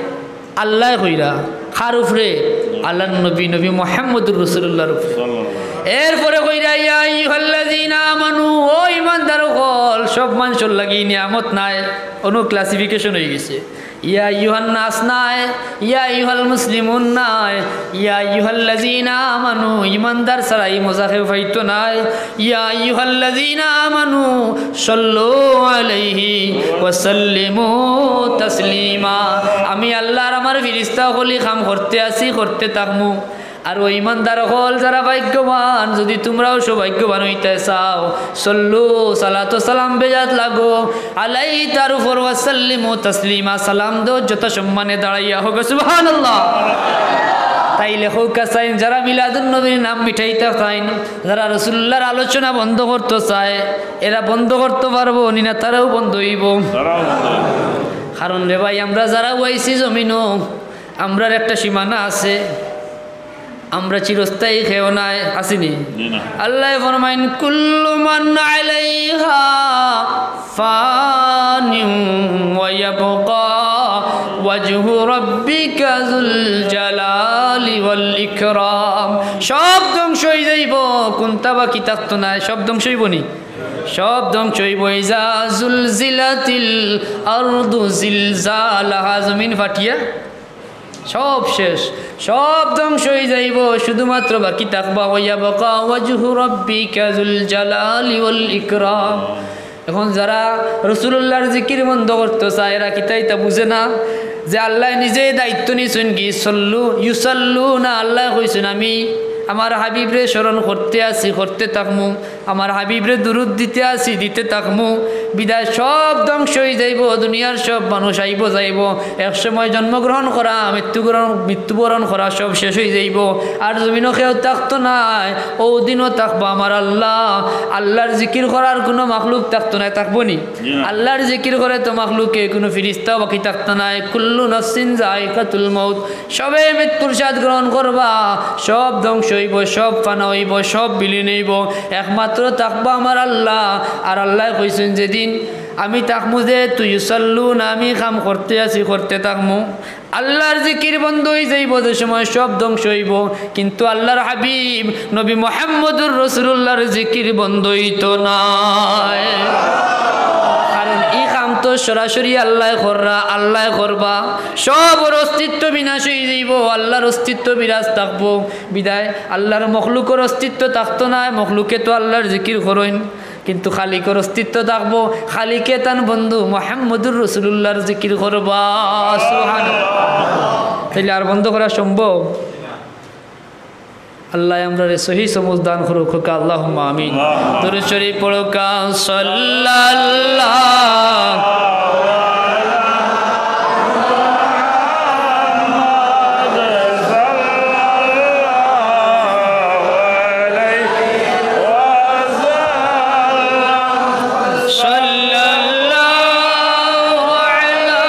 আল্লায় কইরা। কার উপরে? আল্লাহর নবী, নবী মুহাম্মদুর রাসূলুল্লাহর উপরে। এরপরে কইরা, ইয়া আইয়ুহাল্লাযীনা আমানু, ও ইমানদার অকল, সব মানষর লাগি নিয়ামত নায়, অনো classification অইগেছে। ইয়া আইয়ুহান নাস নায়, ইয়া আইয়ুহাল মুসলিমুন নায়, ইয়া আইয়ুহাল্লাযীনা আমানু, ইমানদার ছাড়া ই মজা কেউ পাইতো নায়। ইয়া আইয়ুহাল্লাযীনা আমানু সাল্লু আলাইহি ওয়া সাল্লিমু তাসলিমা। আমি আল্লাহ আর আমার ফিরিস্তা অকলে কাম করতে আছি, করতে থাকমু। আর ও ইমানদার অকল যারা ভাগ্যবান, যুদি তুমরাও সৌভাগ্যবান অইতায় চাও, সল্লু, সালাত ও সালাম বেজাত লাগো, আলাইহি, তার উপর, ওয়া সাল্লিমু তাসলিমা, সালাম দেও যথা সম্মানে দাঁড়াইয়া। কউক্কা সুবহানাল্লাহ। তাইলে কউক্কা চাইন, যারা মিলাদুন নবীর নাম মিটাইতা চাইন, যারা রাসূলুল্লাহর আলোচনা বন্ধ করতো চায়, এরা বন্ধ করতো পারবো নি না? তারাও বন্ধ অইবো। তারাও বন্ধ অইবো। কারণ রে ভাই, আমরা যারা আইছি জমিনো, আমরার একটা সীমানা আছে। আমরা চিরস্থায়ী কেউ নায়, আছি নি? জি না। আল্লায় ফরমাইন, "কুল্লু মান আলাইহা ফানিন ওয়া ইয়াবকা ওয়াজহু রাব্বিকা যুল জালালি ওয়াল ইকরাম।" সব ধ্বংস অইযাইবো, কুন্তা বাকি থাকতো নায়। সব ধ্বংস অইবো নি? সব ধ্বংস অইবো। ইজা জুলজিলাতিল আরদু জিলজালাহা, জমিন ফাটিয়া সব শেষ, সব ধ্বংস অইযাইবো, শুধুমাত্র বাকি থাকবা, ওয়া ইয়াবকা ওয়াজহু রাব্বিকা যুল জালালি ওয়াল ইকরাম। এখন যারা রাসূলুল্লাহর জিকির বন্ধ করতো চায়, এরা কিতা ইতা বুঝে না যে আল্লায় নিজে দায়িত্ব নিছইন কি? সল্লু, ইউসাল্লুনা, আল্লায় কইছইন, "আমি আমার হাবিবরে স্মরণ করতে আছি, করতে থাকমু।" আমার হাবিবরে দুরুদ দিতে আছি, দিতে থাকমু। বিদায় সব ধ্বংস অইযাইবো, দুনিয়ার সব মানুষ আইবো যাইবো। এক সময় জন্মগ্রহণ করা, মৃত্যুগ্রহণ, মৃত্যুবরণ করা সব শেষ অইযাইবো। আর জমিনো কেউ থাকতো নায়, অউ দিনও থাকবো আমার আল্লাহ। আল্লাহর জিকির করার কুনু মাখলুক থাকতো নায়, থাকবো নি? জি না। আল্লাহর জিকির করে তো মাখলুকে, কুনু ফিরিস্তাও বাকি থাকতো নায়। কুল্লু নাফসিন যায়িকাতুল মাউত। সবে মৃত্যুর স্বাদ গ্রহণ করবা, সব ধ্বংস অইবো, সব ফানা অইবো, সব বিলীন অইবো, একমাত্র থাকবা আমার আল্লাহ। আর আল্লায় কইছইন, "যেদিন আমি থাকমু যে তুই ইউসাল্লুনা, আমি কাম করতে আছি, করতে থাকমু।" আল্লাহর জিকির বন্ধ অইযাইবো, যে সময় সব ধ্বংস অইবো, কিন্তু আল্লাহর হাবিব নবী মুহাম্মদুর রাসূলুল্লাহর জিকির বন্ধ অইতো নায়। কারণ ই কাম তো সরাসরি আল্লায় কররা, আল্লায় করবা। সবর অস্তিত্ব বিনাশ অইযাইবো, আল্লাহর অস্তিত্ব বিরাজ থাকবো। বিদায় আল্লাহর মখলুকর অস্তিত্ব থাকতো নায়, মখলুকে তো আল্লাহর জিকির করইন, কিন্তু খালিকর অস্তিত্ব থাকবো, খালিকে তান বন্ধু মুহাম্মদুর রাসূলুল্লাহর জিকির করবা। সুবহানাল্লাহ। তাইলে আর বন্ধ করা সম্ভব? আল্লায় আমরারে সহি সমঝ দান করুক, কউক্কা আল্লাহুম্মা আমিন। দুরূদ শরীফ পড়ুক্কা, সাল্লাল্লাহু সাল্লাল্লাহু আলা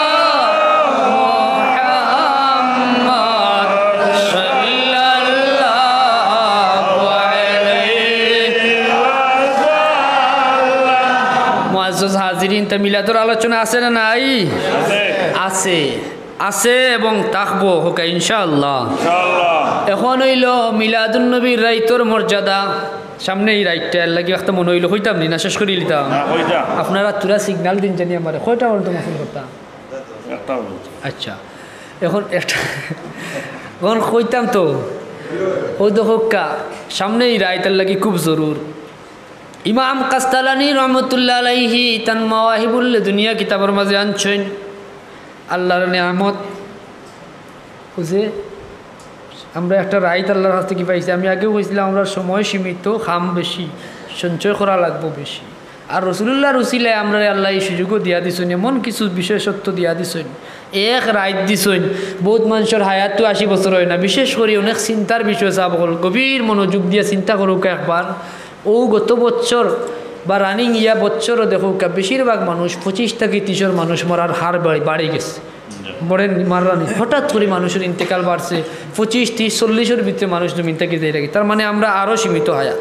মুহাম্মদ সাল্লাল্লাহু আলাইহি ওয়াসাল্লাম। মুআজ্জাজ হাজিরিন, তে মিলাদর আলোচনা আছে না নাই? আছে। আছে, আছে এবং থাকবো, কউক্কা ইনশাআল্লাহ। ইনশাআল্লাহ। এখন অইলো মিলাদুন নবীর রাইতর মর্যাদা। সামনে ই রাইতটা, এর লাগি একটা মনো অইলো, কইতাম নি না শেষ করিলিতাম? না, কইতা। আপনারা থুড়া signal দিন জানি আমারে, কয়টা পর্যন্ত মাহফিল করতাম? একটা পর্যন্ত। আচ্ছা, এখন একটা, এখন কইতাম তো, অউ দেখউক্কা, সামনে ই রাইত এর লাগি খুব জরুর। ইমাম কাস্তালানী রহমতুল্লাহ আলাইহি তান মাওয়াহিবুল লাদুনিয়া কিতাবর মাঝে আনছইন, আল্লাহর নিয়ামত। বুঝে, আমরা একটা রাইত আল্লাহর কাছ থাকি পাইছি। আমি আগেও কইছিলাম, আমরার সময় সীমিত, কাম বেশি, সঞ্চয় করা লাগবো বেশি। আর রসুলুল্লাহর উসিলায় আমরারে আল্লায় এই সুযোগও দিয়া দিছইন, এমন কিছু বিশেষত্ব দিয়া দিছইন, এক রাইত দিছইন। বউত মানষর হায়াত তো আশি বছর অয় না, বিশেষ করি অনেক চিন্তার বিষয়। সাব অকল গভীর মনোযোগ দিয়া চিন্তা করউক্কা একবার। অউ গত বছর বা running ইয়া বছরও দেখউক্কা, বেশিরভাগ মানুষ, পঁচিশ থাকি তিশর মানুষ মরার হার বাড়ি, বাড়ি গেছে। মরের নি, মাররা নি, হঠাৎ করি মানুষর ইন্তেকাল বাড়ছে, পঁচিশ, তিশ, চল্লিশর ভিতরে মানুষ দুনিয়া থাকি যাইরা গি। তার মানে আমরা আরো সীমিত হায়াত।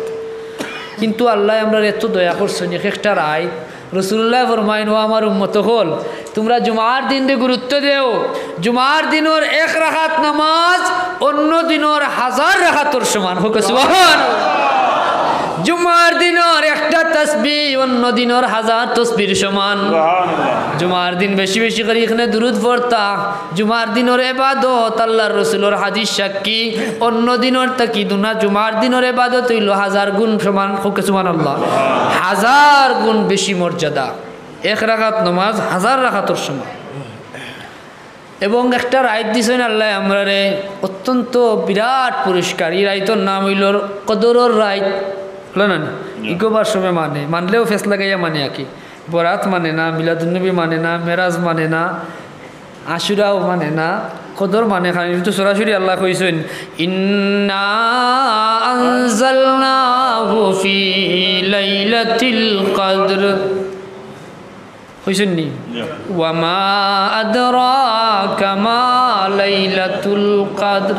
কিন্তু আল্লায় আমরারে এত দয়া করছইন, এক একটা রাইত। রসুলুল্লায় ফরমাইন, "ও আমার উম্মত অকল, তুমরা জুমার দিনরে গুরুত্ব দেও। জুমার দিনর এক রাকাত নামাজ অন্য দিনর হাজার রাকাতর সমান।" কউক্কা সুবহানাল্লাহ। জুমার দিনর একটা তসবিহ অন্য দিনর হাজার তসবিহর সমান। সুবহানাল্লাহ। জুমার দিন বেশি বেশি করি ইখানে দুরুদ পড়তা। জুমার দিনর ইবাদত, আল্লার রসুলর হাদিস সাক্ষী, অন্য দিনর থাকি দুনা জুমার দিনর ইবাদত অইলো হাজার গুণ সমান। কউক্কা সুবহানাল্লাহ। হাজার গুণ বেশি মর্যাদা। এক রাকাত নামাজ হাজার রাকাতর সমান। এবং একটা রাইত দিছইন আল্লায় আমরারে, অত্যন্ত বিরাট পুরস্কার। ই রাইতর নাম অইলো কদরর রাইত। অলা না নি? ইগু আবার সবে মানে, মানলেও ফেছ লাগাইয়া মানে আর কি। বরাত মানে না, মিলাদুন্নবী মানে না, মেরাজ মানে না, আশুরাও মানে না, কদর মানে খালি। ইটা তো সরাসরি আল্লায় কইছইন, "ইন্না আনজালনাহু ফি লাইলাতিল কদর।" কইছইন নি? ওয়া মা আদরাকা মা লাইলাতুল কদর।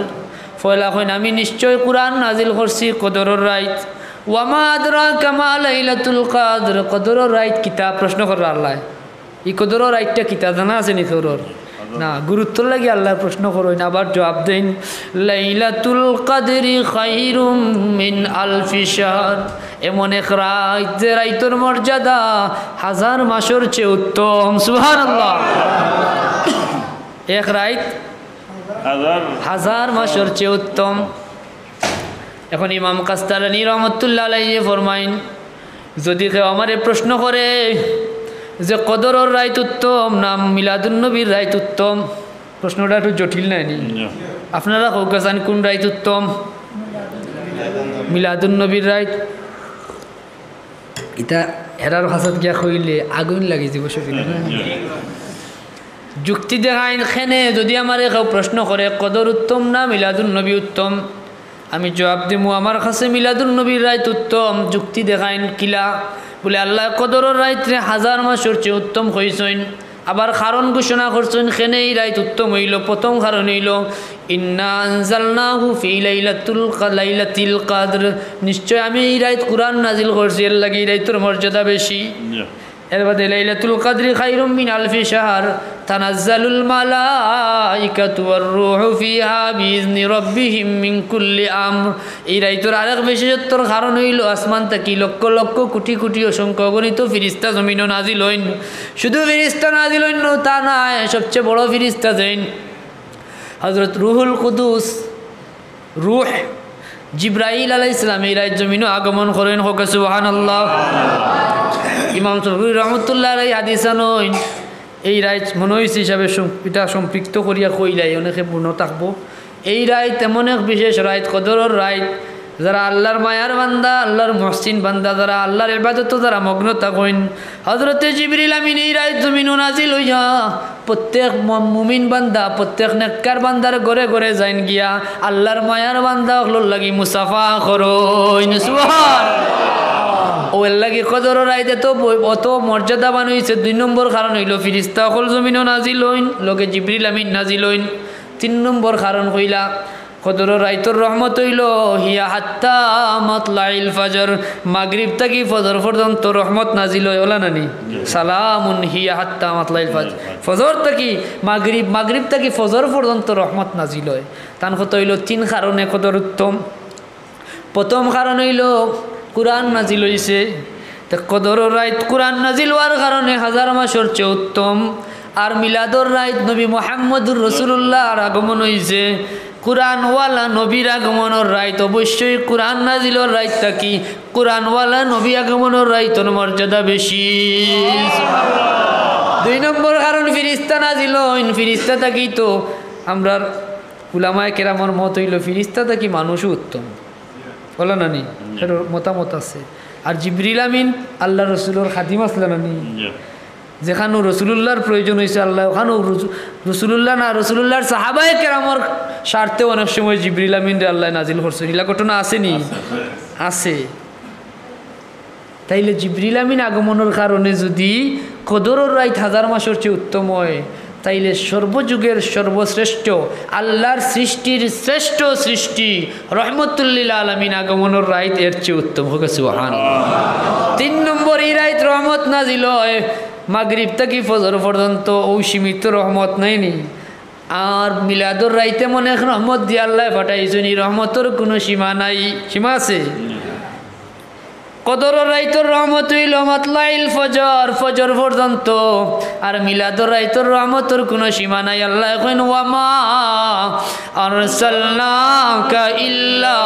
পয়লা কইন, "আমি নিশ্চয় কুরআন নাজিল করছি কদরর রাইত।" "ওয়া মা আদরাকা মা লাইলাতুল কদর।" কদরর রাইত কিতা? প্রশ্ন কররা আল্লায়। ই কদরর রাইতটা কিতা জানা আছে নি তোর? না, গুরুত্বর লাগি আল্লায় প্রশ্ন করইন, আবার জুয়াব দেইন, "লাইলাতুল কদরি খায়রুম মিন আলফি শাহর।" এমন এক রাইত, যে রাইতর মর্যাদা হাজার মাসর চেয়ে উত্তম। সুবহানাল্লাহ। এক রাইত হাজার। হাজার মাসর চেয়ে উত্তম। এখন ইমাম কাস্তালানী রহমতুল্লাহ আলাইহি ফরমাইন, যদি কেউ আমারে প্রশ্ন করে যে কদরর রাইত উত্তম না মিলাদুন্নবীর রাইত উত্তম, প্রশ্নটা একটু জটিল নায় নি? জি। আপনারা কউক্কা চাইন কুন রাইত উত্তম? মিলাদুন্নবীর রাইত। ইটা হেরার কাছত গিয়া কইলে আগুইন লাগি যিবো সকিনা। জি। যুক্তি দেখাইন কেনে, যদি আমারে কেউ প্রশ্ন করে কদর উত্তম না মিলাদুন্নবী উত্তম, আমি জুয়াব দিমু, আমার কাছে মিলাদুন্নবীর রাইত উত্তম। যুক্তি দেখাইন কিলা? বুলে, আল্লায় কদরর রাইতরে হাজার মাসর চেয়ে উত্তম কইছইন, আবার কারণ ঘোষণা করছইন কেনে ই রাইত উত্তম অইলো। প্রথম কারণ অইলো, "ইন্না আনজালনাহু ফি লাইলাতুল কা-, লাইলাতিল কদর।" নিশ্চয় আমি ই রাইত কুরআন নাজিল করছি, এরলাগি ই রাইতর মর্যাদা বেশি। জি। এরবাদে, "লাইলাতুল কদরি খায়রুম মিন আলফি শাহর, তানাজ্জালুল মালাইকাতু ওয়ার রূহু ফিহা বিইজনি রাব্বিহিম মিন কুল্লি আমর।" ই রাইতর আরেক বিশেষত্বর কারণ অইলো, আসমান থাকি লক্ষ লক্ষ কোটি কোটি অসংখ্য অগণিত ফিরিস্তা জমিনো নাজিল অইন। শুধু ফিরিস্তা নাজিল অইন তা নায়, সবচেয়ে বড় ফিরিস্তা যেইন হযরত রুহুল কুদুস, রূহ জিব্রাইল আলাইহিস সালাম ই রাইত জমিনো আগমন করইন। কউক্কা সুবহানাল্লাহ। ইমাম শফি রহমতুল্লাহ আলাইহি হাদিস আনইন, ই রাইত মনে অইছে হিসাবে সম-, ইটা সম্পৃক্ত করিয়া কইলাই, অনেকে মনো থাকবো। ই রাইত এমন এক বিশেষ রাইত, কদরর রাইত, যারা আল্লার মায়ার বান্দা, আল্লার মুহসিন বান্দা, যারা আল্লার ইবাদতো যারা মগ্ন থাকইন, হযরতে জিবরিল আমিন ই রাইত জমিনো নাজিল অইয়া প্রত্যেক ম-, মুমিন বান্দা, প্রত্যেক নেককার বান্দার ঘরে ঘরে যাইন গিয়া আল্লার মায়ার বান্দা অকলর লাগি মুসাফা করইন। সুবহান। অউ এরলাগি কদরর রাইত এত ব-, অত মর্যাদাবান অইছে। দুই নম্বর কারণ অইলো ফিরিস্তা অকল জমিনো নাজিল অইন, লগে জিবরিল আমিন নাজিল অইন। তিন নম্বর কারণ কইলা, কদরর রাইতর রহমত অইলো হিয়া হাত্তা মাতলাইল ফজর, মাগরিব থাকি ফজর পর্যন্ত রহমত নাজিল অয়, অলা না নি? সালামুন হিয়া হাত্তা মাতলাইল ফজর। ফজর থাকি মাগরিব, মাগরিব থাকি ফজর পর্যন্ত রহমত নাজিল অয়। তান কথা অইলো তিন কারণে কদর উত্তম। প্রথম কারণ অইলো কুরআন নাজিল অইছে। তে কদরর রাইত কুরআন নাজিল অওয়ার কারণে হাজার মাসর চেয়ে উত্তম। আর মিলাদর রাইত নবী মুহাম্মদুর রাসূলুল্লাহর আগমন অইছে। কুরআনওয়ালা নবীর আগমনর রাইত, অবশ্যই কুরআন নাজিলর রাইত থাকি কুরআনওয়ালা নবী আগমনর রাইতর মর্যাদা বেশি। দুই নম্বর কারণ ফিরিস্তা নাজিল অইন, ফিরিস্তা থাকি তো আমরার উলামায়ে কেরামর মত অইলো ফিরিস্তা থাকি মানুষও উত্তম। অলা না নি? এর মতামত আছে। আর জিবরিল আমিন আল্লার রসুলর খাদিম আছলা না নি? জি। যেখানো রসুলুল্লাহর প্রয়োজন অইছে, আল্লায় ওখানো রসু-, রসুলুল্লাহ না, রসুলুল্লাহর সাহাবায়ে কেরামর স্বার্থে অনেক সময় জিবরিল আমিনরে আল্লায় নাজিল করছইন। ইলা ঘটনা আছে নি? আছে, আছে। আছে। তাইলে জিবরিল আমিন আগমনর কারণে যুদি কদরর রাইত হাজার মাসর চেয়ে উত্তম অয়, তাইলে সর্বযুগের সর্বশ্রেষ্ঠ, আল্লার সৃষ্টির শ্রেষ্ঠ সৃষ্টি রহমতুল্লিল আলামিন আগমনর রাইত এর চেয়ে উত্তম। হোক সুবহানাল্লাহ। তিন নম্বর, ই রাইত রহমত নাজিল অয় মাগরিব থাকি ফজর পর্যন্ত, অউ সীমিত রহমত নায় নি। আর মিলাদর রাইত এমন এক রহমত দিয়া আল্লায় পাঠাইছইন, ই রহমতর কুনু সীমা নাই। সীমা আছে? কদরর রাইতর রহমত অইলো মাতলাইল ফজর, ফজর পর্যন্ত। আর মিলাদর রাইতর রহমতর কুনু সীমা নাই। আল্লায় কইন, "ওয়ামা আরসালনাকা ইল্লা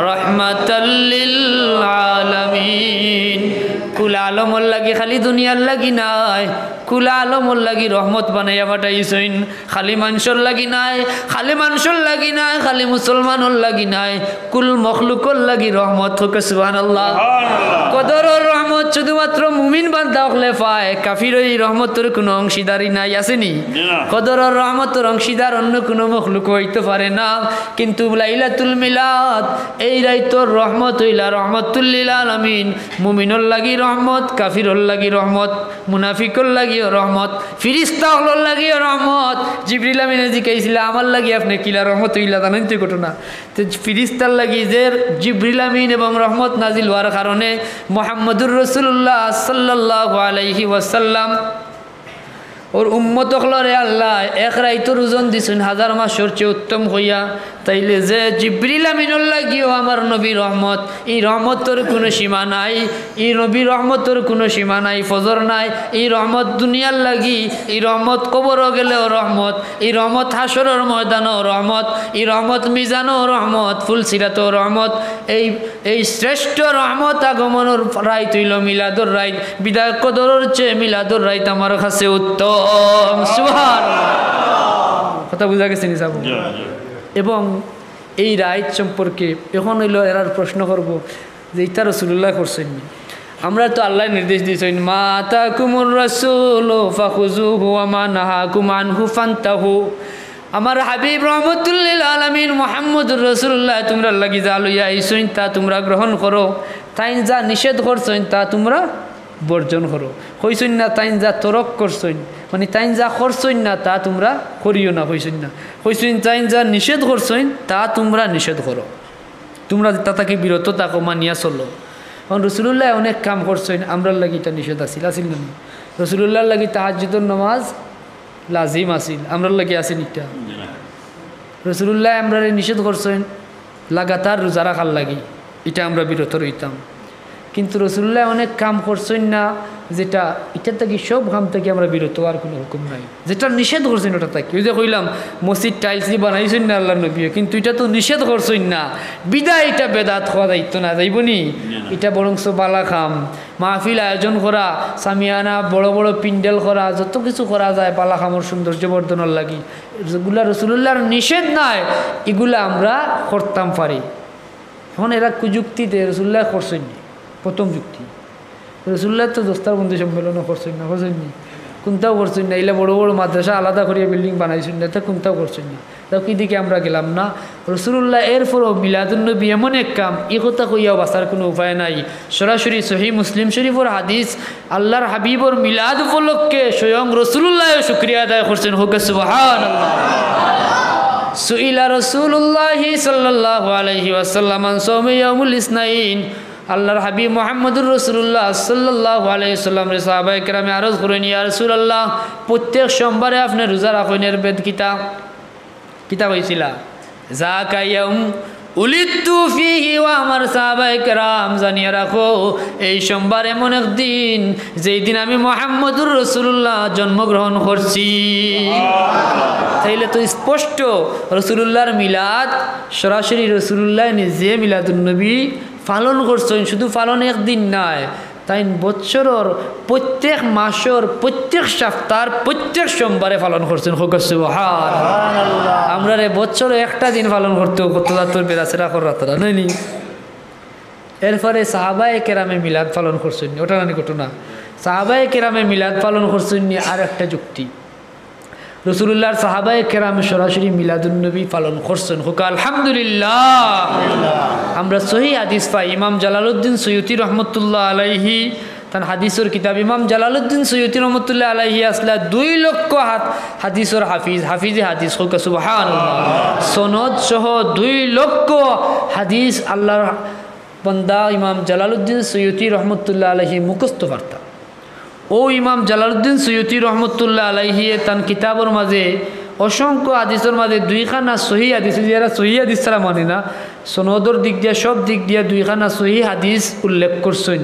রাহমাতাল লিল আলামিন।" কুল আলমর লাগি, খালি দুনিয়ার লাগি নায়, কুল আলমর লাগি রহমত বানাইয়া পাঠাইছইন। খালি মানষর লাগি নায়, খালি মানষর লাগি নায়, খালি মুসলমানর লাগি নায়, কুল মখলুকর লাগি রহমত। হোক সুবহানাল্লাহ। সুবহানাল্লাহ। কদরর রহমত শুধুমাত্র মুমিন বান্দা অকলে পায়, কাফিরর ই রহমতর কুনু অংশীদারি নাই, আছে নি? জি না। কদরর রহমতর অংশীদার অন্য কুনু মখলুক অইতো পারে না, কিন্তু লাইলাতুল মিলাদ, এই রাইতর রহমত অইলা রহমতুল্লিল আলামিন, মুমিনর লাগি রহমত, কাফিরর লাগি রহমত, মুনাফিকর লাগিও রহমত, ফিরিস্তা অকলর লাগিও রহমত। জিবরিল আমিনে জিকাইছিলা, "আমার লাগি আপনে কিলা রহমত অইলা?" জানইন তো ই ঘটনা? তে ফিরিস্তার লাগি যে জিবরিল আমিন এবং রহমত নাজিল অওয়ার কারণে মুহাম্মদুর রাসূলুল্লাহ সাল্লাল্লাহু আলাইহি ওয়াসাল্লাম অর উম্মত অকলরে আল্লায় এক রাইতর ওজন দিছইন হাজার মাসর চেয়ে উত্তম কইয়া। তাইলে যে জিবরিল আমিনর লাগিও আমার নবী রহমত, ই রহমতর কুনু সীমা নাই, ই নবী রহমতর কুনু সীমা নাই, ফজর নাই। ই রহমত দুনিয়ার লাগি, ই রহমত কবরো গেলেও রহমত, ই রহমত হাশরর ময়দানো রহমত, ই রহমত মিজানো রহমত, ফুলসিরাতো রহমত। এই, এই শ্রেষ্ঠ রহমত আগমনর রাইত অইলো মিলাদর রাইত। বিদায় কদরর চেয়ে মিলাদর রাইত আমার কাছে উত্তম। সুবহানাল্লাহ। কথা বুঝা গেছে নি সাব? জি, জি। এবং এই রাইত সম্পর্কে এখন অইলো এরার প্রশ্ন করব যে ইতা রাসূলুল্লায় করছইন নি? আমরা তো আল্লায় নির্দেশ দিছইন, "মা আতাকুমুর রাসূলু ফাখুযুহু ওয়া মা নাহাকুম আনহু ফান্তাহু।" আমার হাবিব রহমতুল্লিল আলামিন মুহাম্মদুর রাসূলুল্লায় তুমরার লাগি যা লইয়া আইছইন তা তুমরা গ্রহণ করো, তাইন যা নিষেধ করছইন তা তুমরা বর্জন করো। কইছইন না তাইন যা তরক করছইন, মানে তাইন যা করছইন না তা তুমরা করিও না, কইছইন না। কইছইন তাইন যা নিষেধ করছইন তা তুমরা নিষেধ করো। তুমরা যেতা থাকি বিরত থাকো, মানিয়া চলো। কারণ রাসূলুল্লায় অনেক কাম করছইন, আমরার লাগি ইটা নিষেধ আছিল, আছিল না নি? রাসূলুল্লাহর লাগি তাহাজ্জুদর নামাজ লাজিম আছিল, আমরার লাগি আছে নি ইটা? জি না। রাসূলুল্লায় আমরারে নিষেধ করছইন লাগাতার রোজা রাখার লাগি, ইটা আমরা বিরত রইতাম। কিন্তু রাসূলুল্লায় অনেক কাম করছইন না, যেটা ইটা থাকি, সব কাম থাকি আমরা বিরত অওয়ার কুনু হুকুম নাই। যেটা নিষেধ করছইন ওটা থাকি, ওই যে কইলাম মসজিদ tiles দি বানাইছইন না আল্লার নবীয়ে, কিন্তু ইটা তো নিষেধ করছইন না, বিদায় ইটা বেদাত কওয়া যাইতো না, যাইবো নি? জি না। ইটা বরঞ্চ বালা কাম। মাহফিল আয়োজন করা, সামিয়ানা, বড় বড় পিন্ডেল করা, যত কিছু করা যায় বালা কামর সৌন্দর্য বর্ধনর লাগি, যেগুলা রাসূলুল্লাহর নিষেধ নাই, ইগুলা আমরা করতাম পারি। এখন এরা কুযুক্তি দেয়, রাসূলুল্লায় করছইন নি? প্রথম যুক্তি, রাসূলুল্লায় তো দস্তারবন্দি সম্মেলনও করছইন না, করছইন নি? কুনটাও করছইন না। ইলা বড় বড় মাদ্রাসা আলাদা করিয়া building বানাইছইন না, ইতা কুনটাও করছইন না। তাও কি দিকে আমরা গেলাম না? রাসূলুল্লাহ এরপরও মিলাদুন্নবী এমন এক কাম, ই কথা কইয়াও বাঁচার কুনু উপায় নাই। সরাসরি সহিহ মুসলিম শরীফর হাদিস, আল্লাহর হাবিবর মিলাদ উপলক্ষে স্বয়ং রাসূলুল্লাহ শুকরিয়া আদায় করছইন। হোক সুবহানাল্লাহ। সুইলা রাসূলুল্লাহ সাল্লাল্লাহু আলাইহি ওয়াসাল্লাম আন সাওমি ইয়াউমুল ইসনাইন। আল্লাহর হাবিব মুহাম্মদুর রাসূলুল্লাহ সাল্লাল্লাহু আলাইহি ওয়াসাল্লামরে সাহাবায়ে কেরামে আরজ করইন, "ইয়া রাসূলুল্লাহ, প্রত্যেক সোমবারে আপনে রোজা রাখইন, এর ভেদ কিতা?" কিতা কইছিলা? "যাকা ইয়াউম উলিদতু ফীহি", ও আমার সাহাবায়ে কেরাম, জানিয়া রাখো, এই সোমবার এমন এক দিন, যেই দিন আমি মুহাম্মদুর রাসূলুল্লাহ জন্মগ্রহণ করছি। তাইলে তো স্পষ্ট, রাসূলুল্লাহর মিলাদ সরাসরি রাসূলুল্লাহ নিজে মিলাদুন্নবী পালন করছইন। শুধু পালন একদিন নায়, তাইন বৎসরর প্রত্যেক মাসর, প্রত্যেক সপ্তাহর, প্রত্যেক সোমবারে পালন করছইন। হোক সুবহান। সুবহানাল্লাহ। আমরারে বৎসরো একটা দিন পালন করতে কত জাতর বেড়াছেড়া করার তারা, নায় নি? এরপরে সাহাবায়ে কেরামে মিলাদ পালন করছইন নি, ওটা নানি ঘটনা। সাহাবায়ে কেরামে মিলাদ পালন করছইন নি, আর একটা যুক্তি। রসুলুল্লাহর সাহাবায়ে কেরাম সরাসরি মিলাদুন্নবী পালন করছইন। কউক্কা আলহামদুলিল্লাহ। আমরা সহি হাদিস পাই, ইমাম জালালউদ্দিন সুয়ুতী রহমতুল্লাহ আলাইহি তান হাদিসর কিতাব, ইমাম জালালউদ্দিন সুয়ুতী রহমতুল্লাহ আলাইহি আছলা দুই লক্ষ হাত-, হাদিসর হাফিজ, হাফিজে হাদিস, কউক্কা সুবহানাল্লাহ। সনদ সহ দুই লক্ষ হাদিস আল্লাহর বান্দা ইমাম জালালউদ্দিন সুয়ুতী রহমতুল্লাহ আলাইহি মুখস্থ পারতা। অউ ইমাম জালালউদ্দিন সুয়ুতী রহমতুল্লাহ আলাইহিয়ে তান কিতাবর মাঝে অসংখ্য হাদিসর মাঝে দুইখানা সহি হাদিস, যেরা সহি হাদিস ছাড়া মানে না, সনদর দিক দিয়া, সব দিক দিয়া দুইখানা সহি হাদিস উল্লেখ করছইন।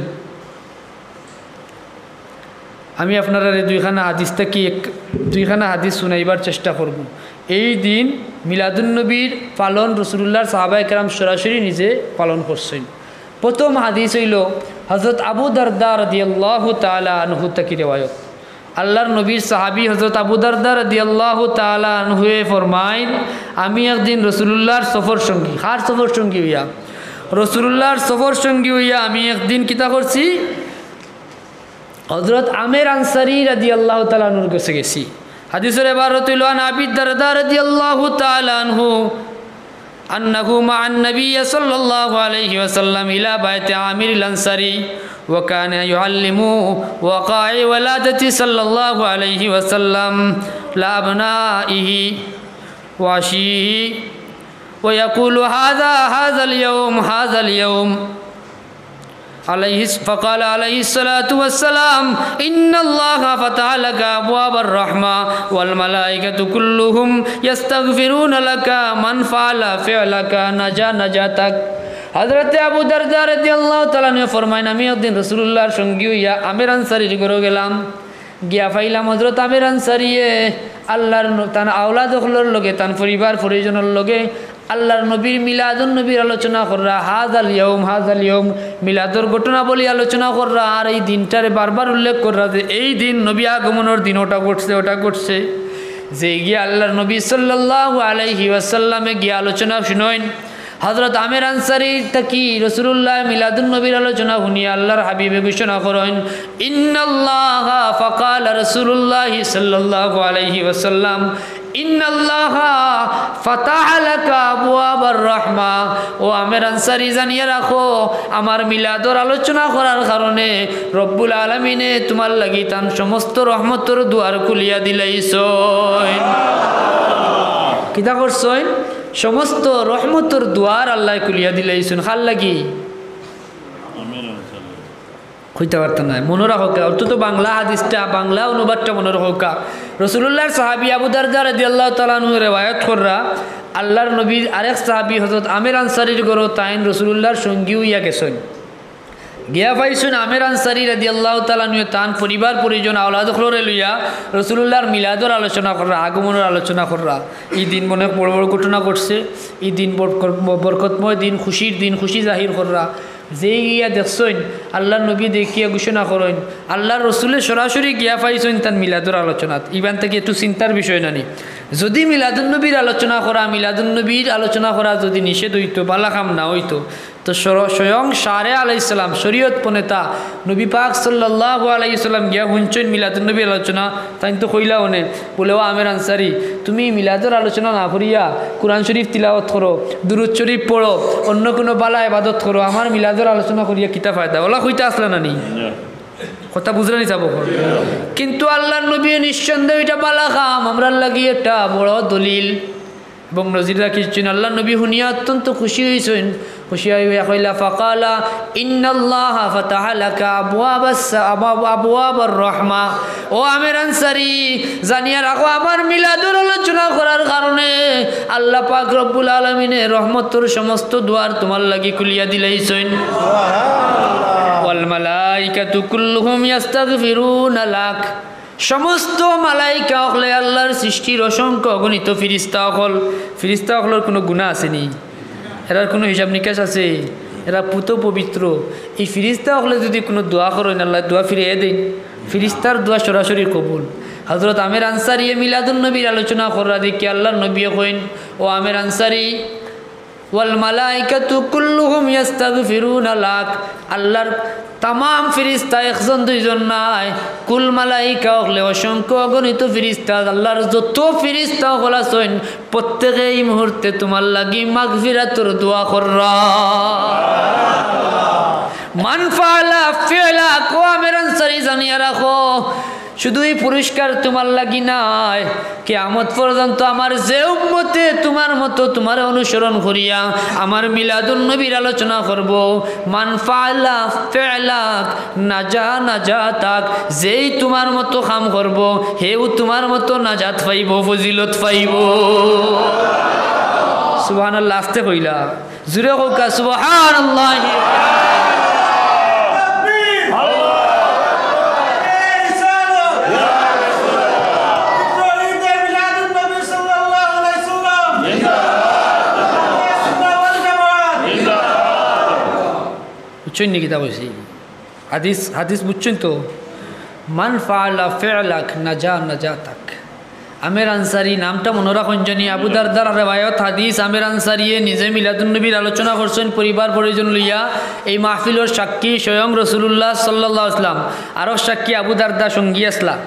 আমি আপনারারে দুইখানা হাদিস থাকি এক, দুইখানা হাদিস শুনাইবার চেষ্টা করমু। এই দিন মিলাদুন্নবীর পালন রসুলুল্লাহর সাহাবায়ে কেরাম সরাসরি নিজে পালন করছইন। প্রথম হাদিস অইলো হযরত আবু দারদা রাদিয়াল্লাহু তাআলা আনহু থাকি রেওয়ায়ত। আল্লাহর নবীর সাহাবী হযরত আবু দারদা রাদিয়াল্লাহু তাআলা আনহুয়ে ফরমাইন, আমি একদিন রসুলুল্লাহর সফর সঙ্গী, কার সফর সঙ্গী অইয়া? রসুলুল্লাহর সফর সঙ্গী অইয়া আমি একদিন কিতা করছি? হযরত আমের আনসারী রাদিয়াল্লাহু তাআলা আনহুর গেছে গেছি। হাদিসর এবারত অইলো, عن أبي الدرداء رضي الله تعالى عنه أنه مع النبي صلى الله عليه وسلم إلى بيت عامر الأنصاري وكان يعلم وقائع ولادته صلى الله عليه وسلم لأبنائه وعشيه ويقول: هذا، هذا اليوم، هذا اليوم. عليه، فقال عليه الصلاة والسلام: إن الله فتح لك أبواب الرحمة والملائكة كلهم يستغفرون لك، من فعل فعلك نجا نجاتك. হযরতে আবু দারদা রাদিয়াল্লাহু তাআলা আনহু ফরমাইন, আমি একদিন রাসূলুল্লাহর সঙ্গী অইয়া আমের আনসারীর ঘরো গেলাম। গিয়া পাইলাম হযরত আমের আনসারীয়ে আল্লাহর ন-, তান আওলাদ অকলর লগে, তান পরিবার পরিজনর লগে আল্লাহর নবীর মিলাদুন নবীর আলোচনা কররা, হাযাল ইয়াউম, হাযাল ইয়াউম, মিলাদর ঘটনাবলী আলোচনা কররা, আর এই দিনটারে বারবার উল্লেখ কররা যে এই দিন নবী আগমনর দিন ওটা ঘটছে, ওটা ঘটছে। যে গিয়া আল্লাহর নবী সাল্লাল্লাহু আলাইহি ওয়াসাল্লামে গিয়া আলোচনা শুনইন, হযরত আমের আনসারী থাকি রাসূলুল্লাহ মিলাদুন নবীর আলোচনা হুনিয়া আল্লাহর হাবিবে ঘোষণা করইন, إن الله، فقال رسول الله صلى الله عليه وسلم، إن الله فتح لك أبواب الرحمة। ও আমের আনসারী, জানিয়া রাখো, আমার মিলাদর আলোচনা করার কারণে রব্বুল আলামিনে তুমার লাগি তান সমস্ত রহমতর দুয়ার খুলিয়া দিলাইছইন। কিতা করছইন? সমস্ত রহমতর দুয়ার আল্লায় খুলিয়া দিলাইছইন। কার লাগি? কইতা পারতা নায়, মনো রাখউক্কা। অর্থ তো বাংলা হাদিসটা, বাংলা অনুবাদটা মনো রাখউক্কা। রাসূলুল্লাহর সাহাবী আবু দারদা রাদিয়াল্লাহু তাআলা আনহু রেওয়ায়াত কররা, আল্লাহর নবীর আরেক সাহাবী হযরত আমের আনসারীর ঘরো তাইন রাসূলুল্লাহর সঙ্গী অইয়া গেছইন। গিয়া পাইছইন আমের আনসারী রাদিয়াল্লাহু তাআলা আনহুয়ে তান পরিবার পরিজন আওলাদ অকলরে লইয়া রাসূলুল্লাহর মিলাদর আলোচনা কররা, আগমনর আলোচনা কররা। ই দিন অনেক বড় বড় ঘটনা ঘটছে, ই দিন বরকত-, বরকতময় দিন, খুশির দিন, খুশি জাহির কররা। যে গিয়া দেখছইন, আল্লাহর নবী দেখিয়া ঘোষণা করইন, আল্লাহর রসুলে সরাসরি গিয়া পাইছইন তান মিলাদর আলোচনাত। ইবান থাকি একটু চিন্তার বিষয় নানি? যদি মিলাদুন নবীর আলোচনা করা, মিলাদুন নবীর আলোচনা করা যদি নিষেধ অইতো, বালা কাম না অইতো, তো স্বর-, স্বয়ং শারে আলাইহিস সালাম, শরীয়ত প্রণেতা নবী পাক সাল্লাল্লাহু আলাইহি ওয়াসাল্লাম গিয়া হুনছইন মিলাদুন নবীর আলোচনা, তাইন তো কইলা অনে, বুলে, "ও আমের আনসারী, তুমি মিলাদর আলোচনা না করিয়া কোরআন শরীফ তিলাওয়াত করো, দুরূদ শরীফ পড়ো, অন্য কুনু বালা ইবাদত করো, আমার মিলাদর আলোচনা করিয়া কিতা ফায়দা?" অলা কইতা আছলা নানি? কথা বুঝরা নি চাবো? কিন্তু আল্লাহর নবী নিঃসন্দেহে ইটা বালা কাম, আমরার লাগি একটা বড় দলিল। এবং নজির রাখিছইন, আল্লাহর নবী হুনিয়া অত্যন্ত খুশি অইছইন। খুশি অইয়া কইলা, فقال: إن الله فتح لك أبواب الس-، أبواب، أبواب الرحمة। ও আমের আনসারী, জানিয়া রাখো, আমার মিলাদর আলোচনা করার কারণে আল্লাহ পাক রব্বুল আলামিনে রহমতর সমস্ত দুয়ার তুমার লাগি খুলিয়া দিলাইছইন। والملائكة كلهم يستغفرون لك। সমস্ত মালাইকা অকলে, আল্লাহর সৃষ্টির অসংখ্য অগণিত ফিরিস্তা অকল, ফিরিস্তা অকলর কুনু গুনা আছে নি? এরার কুনু হিসাব নিকাশ আছে? এরা পুত পবিত্র। ই ফিরিস্তা অকলে যুদি কুনু দোয়া করইন, আল্লায় দোয়া ফিরাইয়া দেইন। ফিরিস্তার দোয়া সরাসরি কবুল। হযরত আমের আনসারীয়ে মিলাদুন নবীর আলোচনা কররা দেখি আল্লাহর নবীয়ে কইন, "ও আমের আনসারী, ওয়াল মালাইকাতু কুল্লুহুম ইয়াস্তাগফিরুনা লাক। আল্লাহর তামাম ফিরিস্তা একজন দুইজন নায়, কুল মালাইকা অকলে অসংখ্য অগণিত ফিরিস্তা, আল্লাহর যত ফিরিস্তা অকল আছইন, প্রত্যেকে এই মুহূর্তে তুমার লাগি মাগফিরাতর দোয়া কররা। মান ফাআলা ফিআলাক, ও আমের আনসারী, জানিয়া রাখো, শুধু এই পুরস্কার তুমার লাগি নায়, কিয়ামত পর্যন্ত আমার যে উম্মতে তুমার মতো তুমারে অনুসরণ করিয়া আমার মিলাদুন নবীর আলোচনা করবো, মান ফাআলা ফিআলাক নাজা নাজাতাক, যেই তুমার মতো কাম করবো, হেউ তুমার মতো নাজাত পাইবো, ফজিলত পাইবো। সুবহানাল্লাহ, আস্তে কইলা। জুরে কউক্কা, সুবহানাল্লাহ। বুঝছইন নি কিতা কইছি? হাদিস, হাদিস বুঝছইন তো? মান ফাআলা ফিআলাক নাজা নাজাতাক। আমের আনসারী নামটা মনো রাখইন জানি, আবু দারদার রেওয়ায়ত হাদিস, আমের আনসারীয়ে নিজে মিলাদুন নবীর আলোচনা করছইন পরিবার পরিজন লইয়া। এই মাহফিলর সাক্ষী স্বয়ং রাসূলুল্লাহ সাল্লাল্লাহু আলাইহি ওয়াসাল্লাম, আরক সাক্ষী আবু দারদা সঙ্গী আছলা।